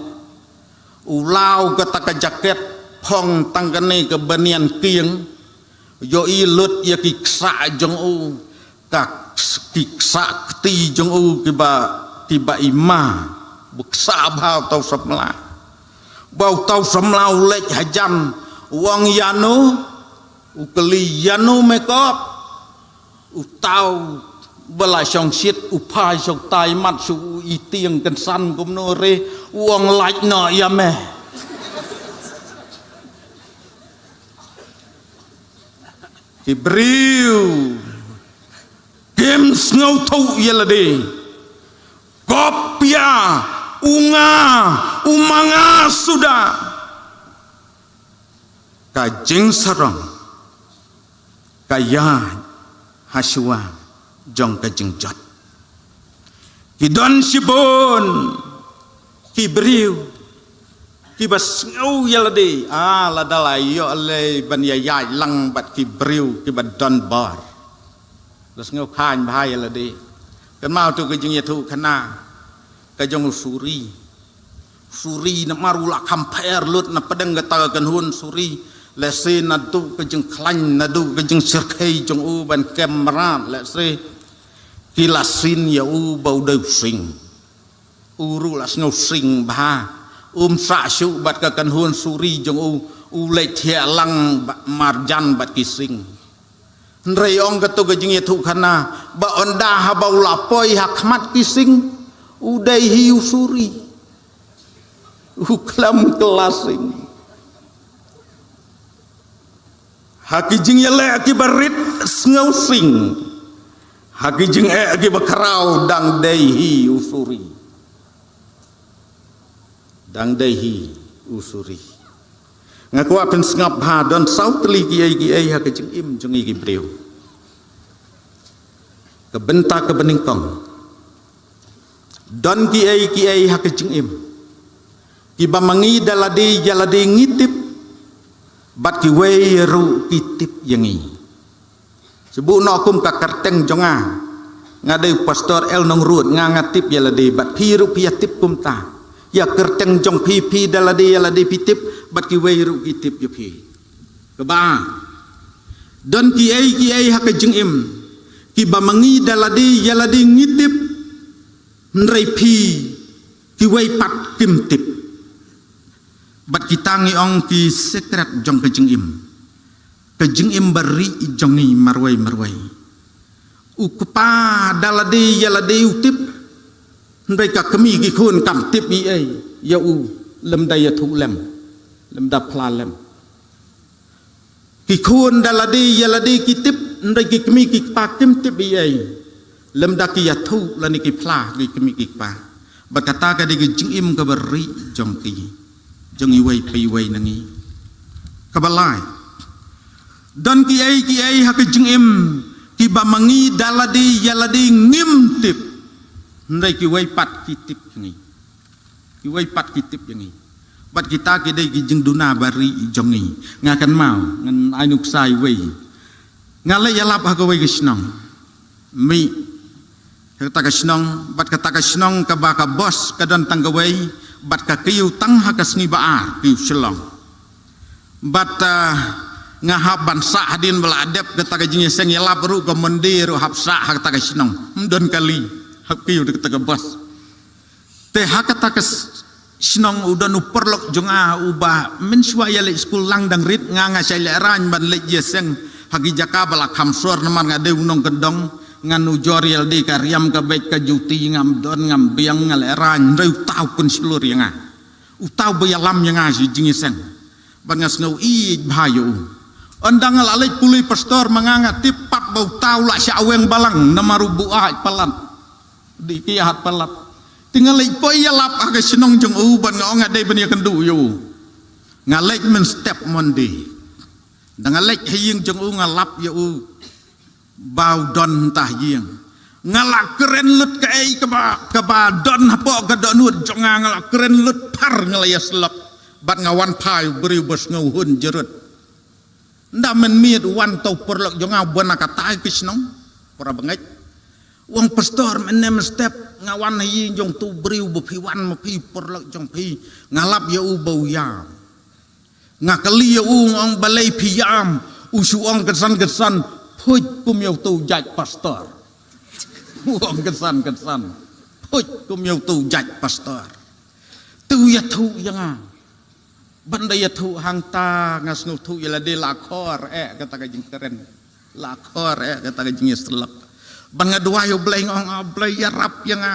U law kata ka jaket, phong tang kane ka banian kieng, ïohi lut ïa ki ksah jong u, ka ki ksah kti jong u kiba, kiba i ma, ba ksah bha uta u samla. Ba uta u samla u leit hajan, u ong, ïano, u kylli, ïano me kop. Uta uba la shongshit, u phai sha uta i mat, shu u i tieng kynsan kumno re, u ong, lait noh ïa me. Ki briew kim sngewthuh ïa lade. Kopia, u nga, u ma nga suda. Ka jingsarong ka ïaid hashuwa jong ka jingjot. Ki don shibun ki briew kiba sngew ïa lade, ah, lada la ïoh lei ban ïaid lang bad ki briew kiba don bor, la sngew khlaiñ bha ïa lade. Kynmaw tu ka jingïathuhkhana ka jong u Suri. Suri namar u la kham pher lut na pdeng kata ka kynhun Suri. Lehse naduh ka jingkhlaiñ, naduh ka jingsyrkhei jong u ban kem mrad, lehse ki la sien ïa u ba u dei u sing. U ruh la sngew sing bha. Um sah shuh bad ka kynhun Suri jong u, u leit thiah lang ba-, marjan bad ki sing. Hynrei ong katu ka jingïathuhkhana, ba ynda haba u la poi ha khmat ki sing, u dei hi u Suri. U khlem kylla sing. Ha ki jingïaleh kiba rit sngew sing. Ha ki jingeh kiba khraw dang dei hi u Suri. Dang dei hi u Suri. Nga kwah pynsngap bha, don saw tylli kiei kiei ha ka jingim jong ngi ki briew. Ka bynta kaba nyngkong, don kiei kiei ha ka jingim kiba ma ngi da lade ïa lade ngi tip, bad kiwei ruh ki tip ïa ngi. Shu buh noh kum ka kyrteng jong nga. Nga dei u Pastor L Nongrut, nga, nga tip ïa lade, bad phi ruh phi ïa tip kumta. Ïa kyrteng jong phi, phi da lade ïa lade phi tip, bad kiwei ruh ki tip ïa phi. Kaba, don kiei kiei ha ka jingim kiba ma ngi da lade ïa lade ngi tip, hynrei phi kiwei pat kim tip. Bad kita ngi ong ki secret jong ka jingim. Ka jingim ba ri jong ngi marwei marwei. U kpa da lade ïa lade u tip. Hynrei ka kmie ki khun kam tip ei ei ïa u, lymda ïathuh lem, lymda phla lem. Ki khun da lade ïa lade ki tip, hynrei ki kmie ki kpa kim tip ei ei, lymda ki ïathuh lane ki phla ki kmie ki kpa. Bad kata ka dei ka jingim kaba rieh jong ki, jong iwei pa iwei na ngi. Kaba lai, don ki ei ki ei ha ka jingim kiba ma ngi da lade ïa lade ngim tip, hynrei kiwei pat ki tip ïa ngi. Kiwei pat ki tip ïa ngi. Bad kita ki dei ki jingduna ba rieh jong ngi. Nga kynmaw, ngan ai nuksa iwei. Nga leit ïalap ha kawei ka shnong. Mih ha kata ka shnong, bad kata ka shnong kaba ka bos ka don tang kawei, bad ka kiew tang ha ka sngi ba ar, kiew Shillong. Bad, ah, nga hap ban sah hadien ba la dep kata ka jingïaseng, ïalap ruh ka Monday ruh hap sah ha kata ka shnong. Ym don kali, hap kiew da kata ka bos. Te ha kata ka s-, shnong u don u paralok jong nga uba mynshuwa ïaleit skul lang dang rit, nga nga shait lehraiñ ban leit ïaseng ha ki jaka ba la kham sor namar nga dei u nongkyndong. Ngan ujor ïalade ka riam ka beit ka juti, ngam don ngam biang, nga lehraiñ, hynrei uta u pynshlur ïa nga. Uta uba ïalam ïa nga sha jingïaseng. Bad nga sngew ïeit bha ïa u. Ynda nga la leit pule pastor ma nga, nga tip pat ba uta u la shah weng balang namar u buaid palat. Dei ki ïaid palat. Te nga leit poi ïalap ha ka shnong jong u bad nga ong nga dei ban ïakynduh ïa u. Nga leit mynstep Monday. Da nga leit ha ïing jong u nga lap ïa u ba u don mynta ha ïing. Nga la kren lut kaei kaba, kaba don hapoh ka dohnud jong nga, nga la kren lut phar, nga la ïasyllok. Bad nga wan phai u briew ba sngew hun jrut. Ynda mynmiet u wan uta u paralok jong nga uba na katai ka shnong, para bangeit. U ong, "Pastor, mynne mynstep nga wan ha ïing jong uta u briew ba phi wan ma phi, paralok jong phi. Nga lap ïa u ba u ïam. Nga kylli ïa u, nga ong, 'Balei phi ïam?' U shu ong kynsan kynsan, 'Phuid kum ïa uta u jait pastor.'" U ong kynsan kynsan, 'Phuid kum ïa uta u jait pastor.' Te u ïathuh ïa nga. Ban da ïathuh hangta nga sngewthuh ïa lade la khor eh kata ka jingkren. La khor eh kata ka jingïasyllok. Ban nga duwai ïa U Blei, nga ong, "Ah Blei, ïarap ïa nga.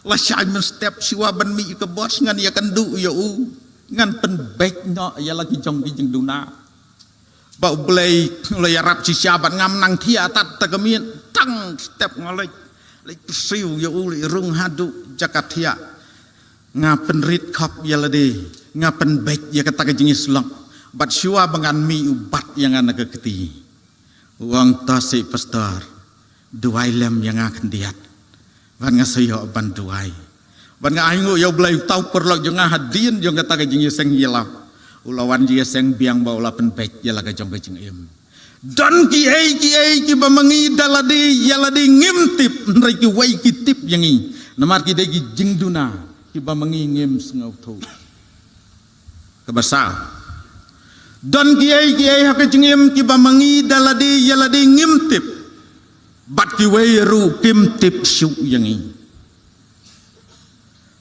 Lashai mynstep shuwa ban mih ïa ka bos ngan ïakynduh ïa u. Ngan pynbeit noh ïa la ki jong ki jingduna." Ba U Blei u la ïarap shisha bad ngam nang thiah tad ta ka miet, tang step nga leit, leit kyrsiew ïa u, leit rung haduh jaka thiah. Nga pynrit khop ïa lade, nga pynbeit ïa kata ka jingïasyllok. Bad shuwa ba ngan mih u bat ïa nga na ka kti. U ong, "To seh pastor, duwai lem ïa nga khyndiat." Bad nga sa ïoh ban duwai. Bad nga ainguh ïa U Blei, uta u paralok jong nga hadien jong kata ka jingïaseng ïa la, u la wan jingïaseng biang bad u la pynbeit ïa la ka jong ka jingim. Don kiei kiei kiba ma ngi da lade ïa lade ngim tip, hynrei kiwei ki tip ïa ngi. Namar ki dei ki jingduna kiba ma ngi ngim sngewthuh. Kaba saw, don kiei kiei ha ka jingim kiba ma ngi da lade ïa lade ngim tip, bad kiwei ruh kim tip shuh ïa ngi.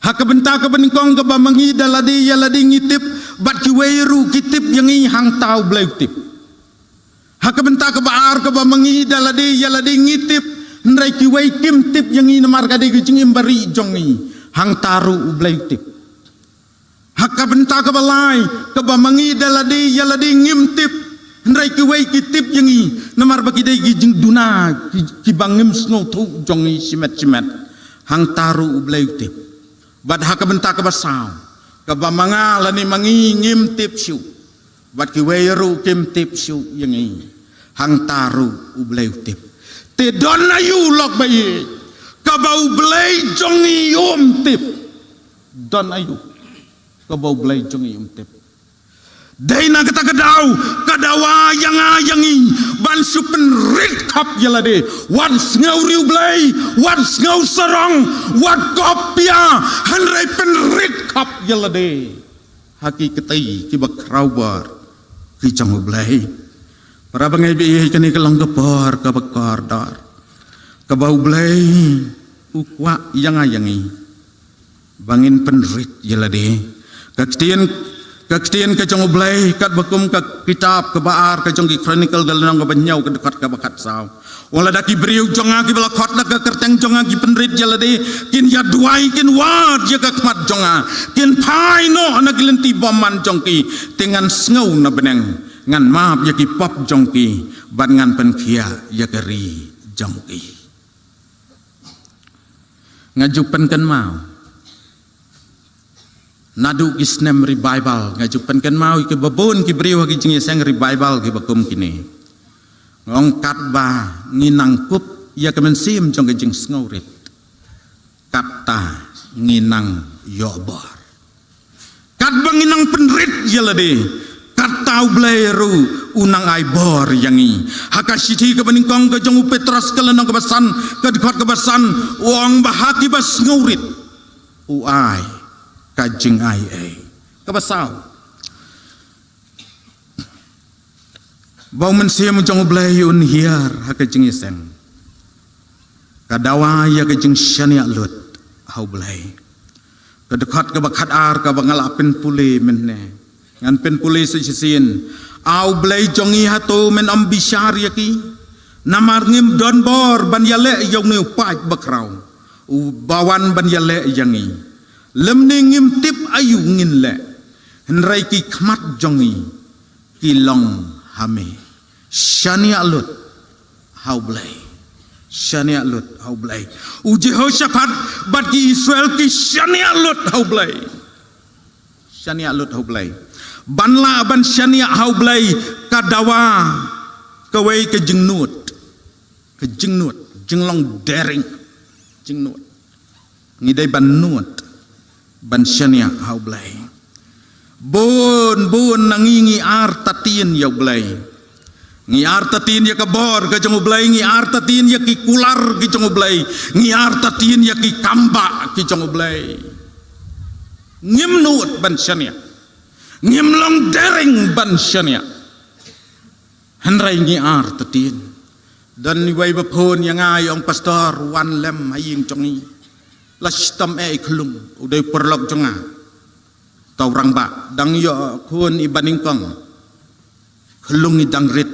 Ha ka bynta kaba nyngkong kaba ma ngi da lade ïa lade ngi tip, bad kiwei ruh ki tip ïa ngi, hangta U Blei u tip. Ha ka bynta kaba ar kaba ma ngi da lade ïa lade ngi tip, hynrei kiwei kim tip ïa ngi namar ka dei ka jingim ba rieh jong ngi, hangta ruh U Blei u tip. Ha ka bynta kaba lai kaba ma ngi da lade ïa lade ngim tip, hynrei kiwei ki tip ïa ngi namar ba ki dei ki jingduna ki, kiba ngim sngewthuh jong ngi shimet shimet, hangta ruh U Blei u tip. Bad ha ka bynta kaba saw, kaba ma nga lane ma ngi ngim tip shuh, bad kiwei ruh kim tip shuh ïa ngi, hangta ruh U Blei u tip. Te don aiu lok ba ïeit kaba U Blei jong ngi um tip? Don aiu kaba U Blei jong ngi um tip? Dei na kata ka daw ka dawa ïa nga ïa ngi ban shu pynrit khop ïa lade. Wat sngew riewblei, wat sngew sarong, wat koppia, hynrei pynrit khop ïa lade ha ki kti kiba khraw bor ki jong U Blei. Para bangeit ba ïeit, kane ka long ka por kaba kordor kaba U Blei u kwah ïa nga ïa ngi ba ngin pynrit ïa lade. Ka ktien Ka ktien ka jong U Blei, katba kum ka kitab kaba ar ka jong ki Chronicle ka lynnong kaba hynñiew ka dkhot kaba khatsaw. Wat lada ki briew jong nga kiba la khot da ka kyrteng jong nga ki pynrit ïa lade, kin ïa duwai, kin wad ïa ka khmat jong nga, kin phai noh na ki lynti bymman jong ki, te ngan sngew na bneng, ngan map ïa ki pop jong ki, bad ngan pynkhiah ïa ka ri jong ki. Nga ju pynkynmaw. Naduh ki snem revival, nga ju pynkynmaw ïa kiba bun ki briew ha ki jingïaseng revival kiba kum kine. Nga ong katba ngi nang kup ïa ka mynsiem jong ka jingsngewrit, katta ngi nang ïoh bor. Katba ngi nang pynrit ïa lade, katta U Blei ruh u nang ai bor ïa ngi. Ha ka shithi kaba nyngkong ka jong u Petros ka lynnong kaba san, ka dkhot kaba san, u ong ba ha kiba sngewrit u ai ka jingaiei. Kaba saw, ba u mynsiem jong U Blei un hiar ha ka jingïaseng, ka dawa ïa ka jingshaniah lut ha U Blei. Ka dkhot kaba khatar kaba nga la pynpule mynne, ngan pynpule sa shisien. A U Blei jong ngi, hato men ym bishar ïa ki? Namar ngim don bor ban ïaleh ïa une u paid bakhraw uba wan ban ïaleh ïa ngi. Lymne ngim tip aïu ngin leh, hynrei ki khmat jong ngi ki long ha me. Shaniah lut ha U Blei. Shaniah lut ha U Blei. U Jehoshaphat bad ki Israel ki shaniah lut ha U Blei. Shaniah lut ha U Blei. Ban lah ban shaniah ha U Blei, ka dawa kawei ka jingnud. Ka jingnud, jinglong dering. Jingnud. Ngi dei ban nud ban shaniah ha U Blei. Bun bun na ngi ngi artatien ïa U Blei. Ngi artatien ïa ka bor ka jong U Blei, ngi artatien ïa ki kular ki jong U Blei, ngi artatien ïa ki kambah ki jong U Blei. Ngim nud ban shaniah. Ngim long dering ban shaniah. Hynrei ngi artatien. Don iwei ba phone ïa nga, i ong, "Pastor, wan lem ha ïing jong ngi. La shitom eh i khyllung, u dei paralok jong nga." Tau rangbah, dang ïoh khun i banyngkong. Khyllung i dang rit.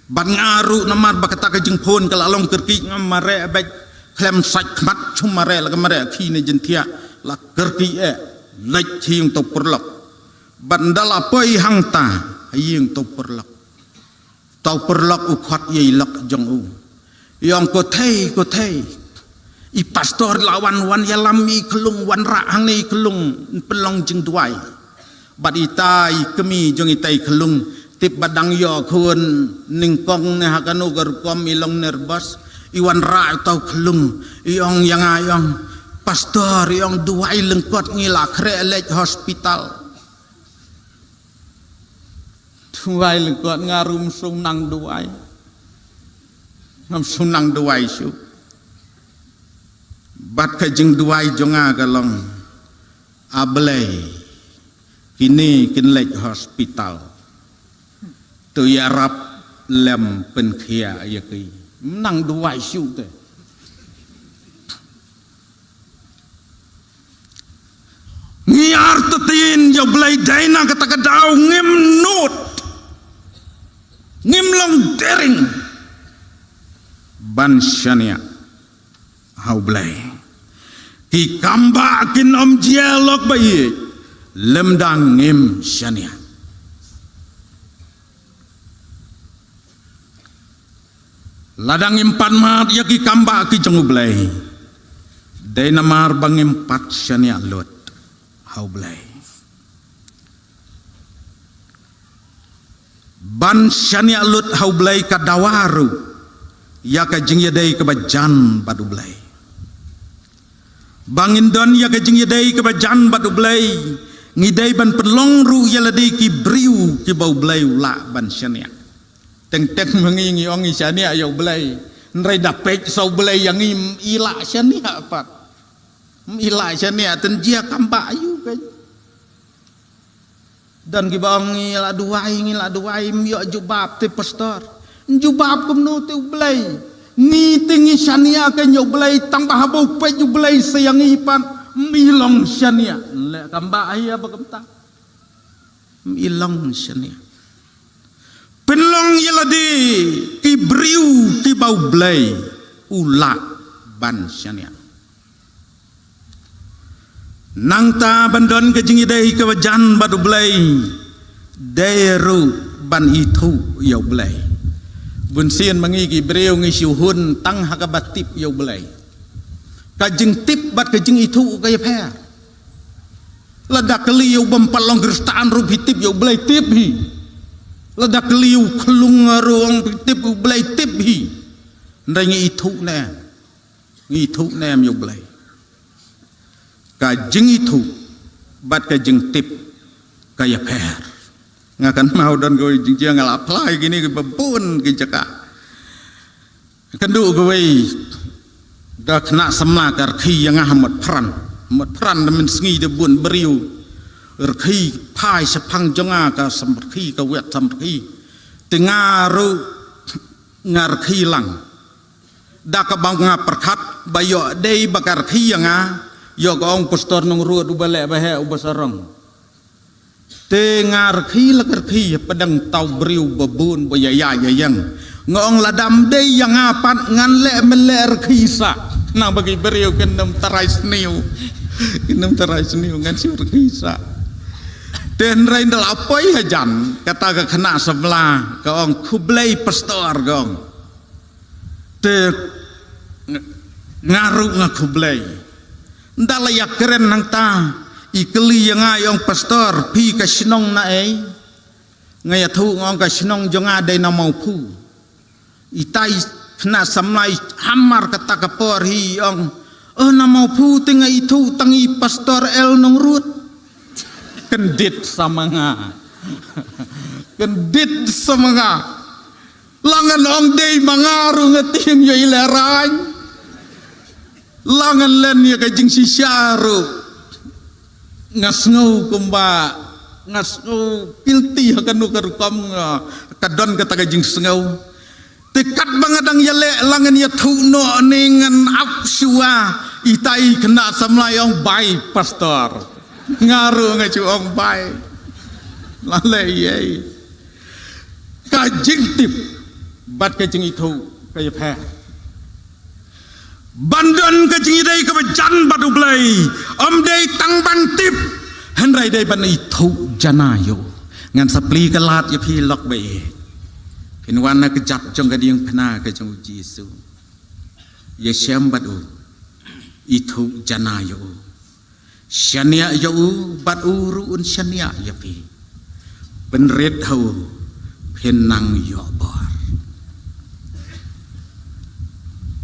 Bad nga ruh namar ba kata ka jingphone ka la long kyrkieh, nga mareh beit, khlem sait khmat, shu mareh la ka mareh khie na jingthiah, la kyrkieh eh, leit ha ïing tau paralok. Bad ynda la poi hangta ha ïing tau paralok, tau paralok u khot ïa i lok jong u. I ong, "Ko thei, ko thei, i pastor la wan, wan ïalam i khyllung, wanrah hangne i khyllung, pynlong jingduwai." Bad ita i kmie jong ita i khyllung, tip ba dang ïoh khun nyngkong ne ha kano ka rukom, i long nervous, i wanrah ïa uta u khyllung, i ong ïa nga, i ong, "Pastor," i ong, "duwai lyngkot, ngi la khreh leit hospital." Duwai lyngkot, nga ruh ym shu nang duwai. Ngam shu nang duwai shuh. Bad ka jingduwai jong nga ka long, "A Blei, kine kin leit hospital, to ïarap lem pynkhiah ïa ki." Ym nang duwai shuh te. Ngi artatien ïa U Blei, dei na kata ka daw ngim nud, ngim long dering ban shaniah ha U Blei. Ki kambah kin ym jia lok ba ïeit lymda ngim shaniah. Lada ngim pat mad ïa ki kambah ki jong U Blei, dei namar ba ngim pat shaniah lut ha U Blei. Ban shaniah lut ha U Blei ka dawa ruh ïa ka jingïadei kaba jan bad U Blei. Ba ngin don ïa ka jingïadei kaba jan bad U Blei, ngi dei ban pynlong ruh ïa lade ki briew kiba U Blei u lah ban shaniah. Teng teng ma ngi ngi ong ngi shaniah ïa U Blei, hynrei da peit sa U Blei ïa ngi, ym i lah shaniah pat. Ym i lah shaniah, tang jia kambah aïu kein. Don kiba ong, "Ngi la duwai, ngi la duwai, ym ïoh jubab te pastor." Jubab kumno te U Blei? Ngi te ngi shaniah kein ïa U Blei, tang ba haba u peit U Blei sa ïa ngi pat, ym i long shaniah. Leh kambah aïu ba kumta? i long shane. Pynlong ïa lade ki briew kiba U Blei u lah ban shane. Nangta ban don ka jingïadei kaba jan bad U Blei, dei ruh ban ithuh ïa U Blei. Bunsien ma ngi ki briew ngi shu hun tang ha kaba tip ïa U Blei. Ka jingtip bad ka jingithuh ka ïapher. Lada kylli ïa u bym pat long Khristan ruh phi tip ïa U Blei, tip hi. Lada kylli ïa u khyllung ruh ong phi tip ïa U Blei, tip hi. Hynrei ngi ithuh ne em? Ngi ithuh ne em ïa U Blei? Ka jingithuh bad ka jingtip ka ïapher. Nga kynmaw don kawei ka jingjia nga la apply kine kiba bun ki jaka. Kynduh kawei ka khynnah samla ka rkhie ïa nga ha Motphran. Motphran da mynsngi da bun briew. Rkhie phai shaphang jong nga, ka samrkhie, ka wet samrkhie. Te nga ruh nga rkhie lang. Da kaba nga pyrkhat ba ïoh dei ba ka rkhie ïa nga, ïoh ka ong Pastor Nongrud uba leh ba heh uba sarong. Te nga rkhie la ka rkhie, pdeng tau briew ba bun ba ïaid ïaid ïeng. Nga ong lada ym dei ïa nga pat ngan leh, men leh rkhie sah. Nang ba ki briew kin ym tharai sniew. Kin ym tharai sniew, ngan shu rkhie sah. Te hynrei ynda la poi hajan, kata ka khynnah samla ka ong, "Khublei Pastor," ka ong. Te nga ruh nga khublei. Ynda la ïakren hangta, i kylli ïa nga, i ong, "Pastor, phi ka shnong naei?" Nga ïathuh, nga ong, "Ka shnong jong nga dei na Mawphu." Itai khynnah samla i hamar kata ka por hi, i ong, "Oh, na Mawphu te nga ithuh tang i Pastor L Nongrud." Kyndit sa ma nga. Kyndit sa ma nga. La ngan ong dei ma nga ruh nga tieng ïoh i lehrain. La ngan len ïa ka jingshisha ruh, nga sngew kumba, nga sngew guilty ha kano ka rukom, nga, ka don kata ka jingsngew. Te katba nga dang ïaleh, la ngan ïathuh noh ne ngan ap shuwa, itai khynnah samla i ong, "Bye, Pastor." Nga ruh nga shu ong, "Bye." La leh ei? Ka jingtip bad ka jingithuh ka ïapher. Ban don ka jingïadei kaba jan bad U Blei, ym dei tang ban tip, hynrei dei ban ithuh jana ïa u. Ngan sa plie ka lad ïa phi lok ba ïeit. Phin wan na ka jaka jong ka diengphna ka jong U Jisu. Ïashem bad u. Ithuh jana ïa u. Shaniah ïa u bad u ruh un shaniah ïa phi. Pynrit ha u, phin nang ïoh bor.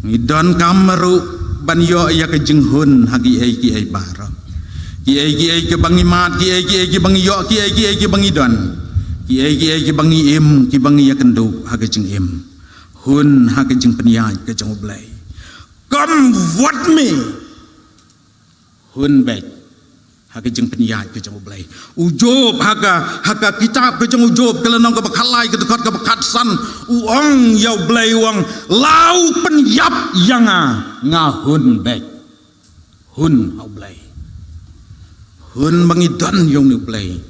Ngi donkam ruh ban ïoh ïa ka jinghun ha kiei kiei baroh. Kiei kiei kiba ngi mad, kiei kiei kiba ngi ïoh, kiei kiei kiba ngi don. Kiei kiei kiba ngi im, kiba ngi ïakynduh ha ka jingim. Hun ha ka jingpynïaid ka jong U Blei. Come with me. Hun beit ha ka jingpynïaid ka jong U Blei. U Job ha ka, ha ka kitab ka jong U Job, ka lynnong kaba khatlai, ka dkhot kaba khatsan, u ong ïa U Blei, u ong, "La u pynïap ïa nga, nga hun beit." Hun ha U Blei. Hun ba ngi don ïa une U Blei.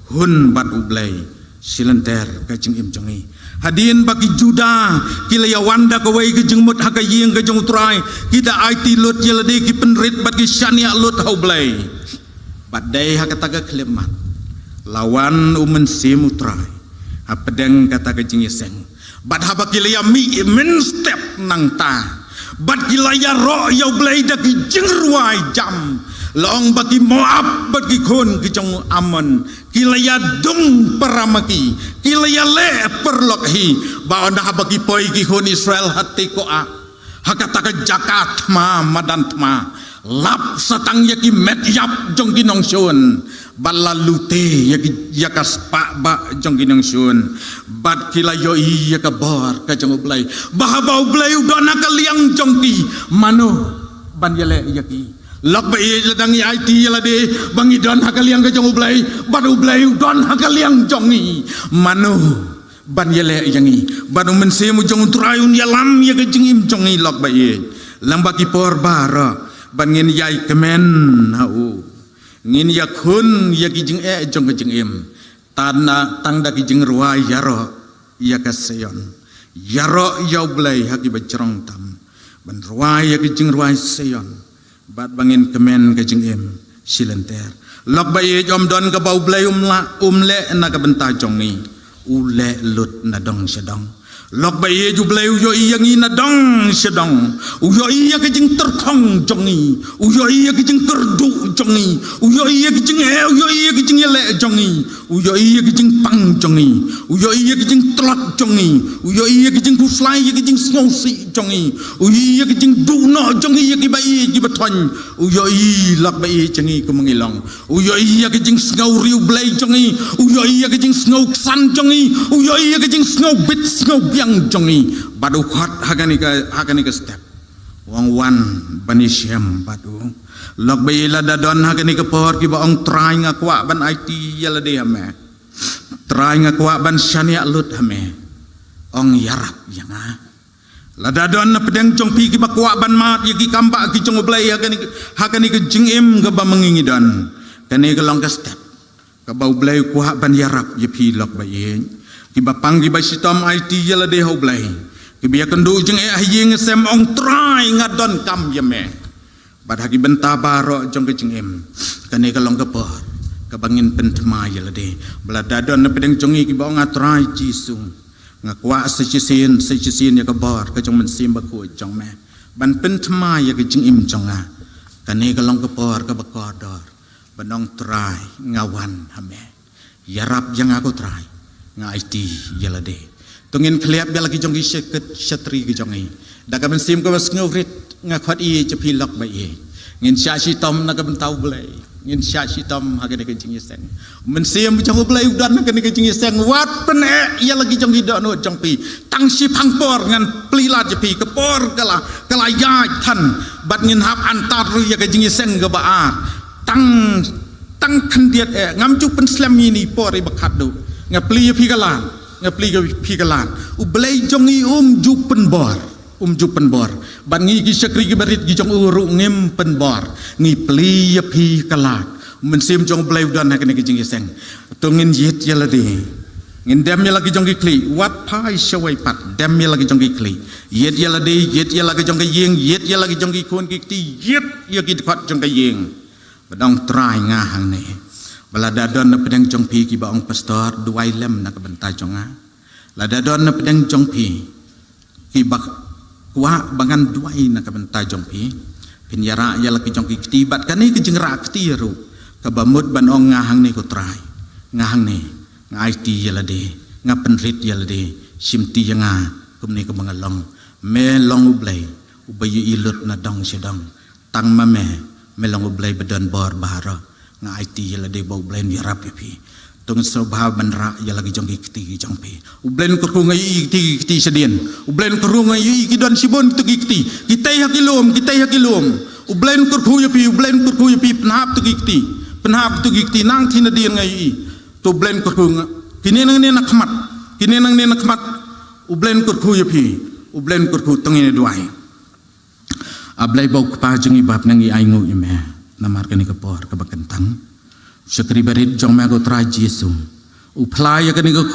Hun bad U Blei. Shilynter ka jingim jong ngi. Hadien ba ki Juda ki la ïawan da kawei ka jingmut ha ka ïing ka jong U Trai, ki da aiti lut ïa lade, ki pynrit bad ki shaniah lut ha U Blei. Bad dei ha kata ka khyllipmat la wan U Mynsiem U Trai hapdeng kata ka jingïaseng. Bad haba ki la ïamih mynstep nangta, bad ki la ïaroh ïa U Blei da ki jingrwai jam, la ong ba ki Moab bad ki khun ki jong u Ammon ki la ïadung para ma ki, ki la ïaleh paralok hi, ba ynda haba ki poi ki khun Israel ha Tekoa, ha kata ka jaka thma madan thma, lap sa tang ïa ki met ïap jong ki nongshun, bad la lute ïa ki, ïa ka spah bah jong ki nongshun, bad ki la ïohi ïa ka bor ka jong U Blei, ba haba U Blei u don ha ka liang jong ki, mano ban ïaleh ïa ki? Lok ba ïeit, la dang ïa aiti ïa lade ba ngi don ha ka liang ka jong U Blei, bad U Blei u don ha ka liang jong ngi, mano ban ïaleh ïa ngi? Bad U Mynsiem u jong U Trai un ïalam ïa ka jingim jong ngi, lok ba ïeit, lang ba ki por baroh, bad ngin ïai kmen ha u. Ngin ïakhun ïa ki jingeh jong ka jingim. Tang da, tang da ki jingrwai ïaroh ïa ka Sion. Ïaroh ïa U Blei ha ki bajrong tam. Ban rwai ïa ki jingrwai Sion. Bad ba ngin kmen ka jingim shilynter. Lok ba ïeit, ym don kaba U Blei um lah, um leh na ka bynta jong ngi. U leh lut na dong sha dong. Lok ba ïeit, U Blei u ïohi ïa ngi na dong sha dong. U ïohi ïa ka jingtyrkhong jong ngi. U ïohi ïa ka jingkyrduh jong ngi. U ïohi ïa ka jing, eh, u ïohi ïa ka jingïaleh jong ngi. U ïohi ïa ka jingpang jong ngi. U ïohi ïa ka jingtlot jong ngi. U ïohi ïa ka jingkhuslai ïa ka jingsngewsih jong ngi. U ïohi ïa ka jingduh noh jong ngi ïa kiba ïeit kiba thoiñ. U ïohi lok ba ïeit jong ngi kum ngi long. U ïohi ïa ka jingsngew riewblei jong ngi. U ïohi ïa ka jingsngew ksan jong ngi. U ïohi ïa ka jingsngew bit sngew biang jong ngi. Bad u khot ha kane ka, ha kane ka step. U ong wan ban ïashem bad u. Lok ba ïeit, lada don ha kane ka por kiba ong Trai nga kwah ban aiti ïa lade ha me. Trai nga kwah ban shaniah lut ha me. Ong ïarap ïa nga. Lada don na pdeng jong phi kiba kwah ban mad ïa ki kam ba ki jong U Blei ha kane, ha kane ka jingim kaba ma ngi ngi don. Kane ka long ka step kaba U Blei u kwah ban ïarap ïa phi lok ba ïeit. Kiba pang kiba shitom aiti ïa lade ha U Blei. Kiba ïakynduh jingeh ha ïing ha sem, ong Trai nga donkam ïa me. Bad ha ki bynta baroh jong ka jingim, kane ka long ka por kaba ngin pynthma ïa lade. Ba lada don na pdeng jong ngi kiba ong, ah Trai Jisu, nga kwah sa shisien, sa shisien ïa ka bor ka jong u Mynsiem Bakhuid jong me ban pynthma ïa ka jingim jong nga. Kane ka long ka por kaba kordor ban ong, Trai nga wan ha me. Ïarap ïa nga ko Trai, nga aiti ïa lade. To ngin khlieh ïa la ki jong ki shakut shatri ki jong ngi. Da ka mynsiem kaba sngewrit nga khot ïa phi lok ba ïeit. Ngin shah shitom na ka bynta U Blei. Ngin shah shitom ha kane ka jingïaseng. Mynsiem jong U Blei u don ha kane ka jingïaseng. Wat pyneh ïa la ki jong ki dohnud jong phi. Tang shiphang por ngan plie lad ïa phi, ka por ka la, ka la ïaid than. Bad ngin hap antar ruh ïa ka jingïaseng kaba ar. Tang, tang khyndiat eh, ngam ju pynslem ïa ine i por iba khatduh. Nga plie ïa phi ka lad, nga plie ïa phi ka lad. U Blei jong ngi um ju pynbor, um ju pynbor. Bad ngi ki shakri kiba rit ki jong u ruh ngim pynbor. Ngi plie ïa phi ka lad. Mynsiem jong U Blei u don ha kane ka jingïaseng. To ngin ïit ïa lade. Ngin dem ïa la ki jong ki khlieh, wat phai shawei pat, dem ïa la ki jong ki khlieh. Ïit ïa lade, ïit ïa la ki jong ka ïing, ïit ïa la ki jong ki khun ki kti, ïit ïa ki dkhot jong ka ïing. Bad ong, Trai nga hangne. Ba lada don na pdeng jong phi kiba ong, Pastor, duwai lem na ka bynta jong nga. Lada don na pdeng jong phi kiba kwah ba ngan duwai na ka bynta jong phi, phin ïarah ïa la ki jong ki kti, bad kane ka jingrah kti ruh kaba mut ban ong, nga hangne ko Trai, nga hangne, nga aiti ïa lade, nga pynrit ïa lade, shimti ïa nga kumne kumba nga long. Me long U Blei uba ïohi lut na dong sha dong. Tang ma me, me long U Blei ba don bor baroh. Nga aiti ïa lade ba U Blei un ïarap ïa phi. To ngin sngewbha ban rah ïa la ki jong ki kti ki jong phi. U Blei un kyrkhu, nga ïohi ki kti ki kti shadien. U Blei un kyrkhu, nga ïohi ki don shibun kito ki kti. Ki tei ha ki lum, ki tei ha ki lum. U Blei un kyrkhu ïa phi, U Blei un kyrkhu ïa phi, pynhap kito ki kti. Pynhap kito ki kti, nang thie nadien nga ïohi. To U Blei un kyrkhu, nga, kine nangne na khmat. Kine nangne na khmat. U Blei un kyrkhu ïa phi. U Blei un kyrkhu, to ngin ïa duwai. A Blei ba u Kpa jong ngi ba ha bneng, ngi ainguh ïa me namar kane ka por kaba kyntang. Shakri barit jong me ko Trai Jisu, u phla ïa kane ka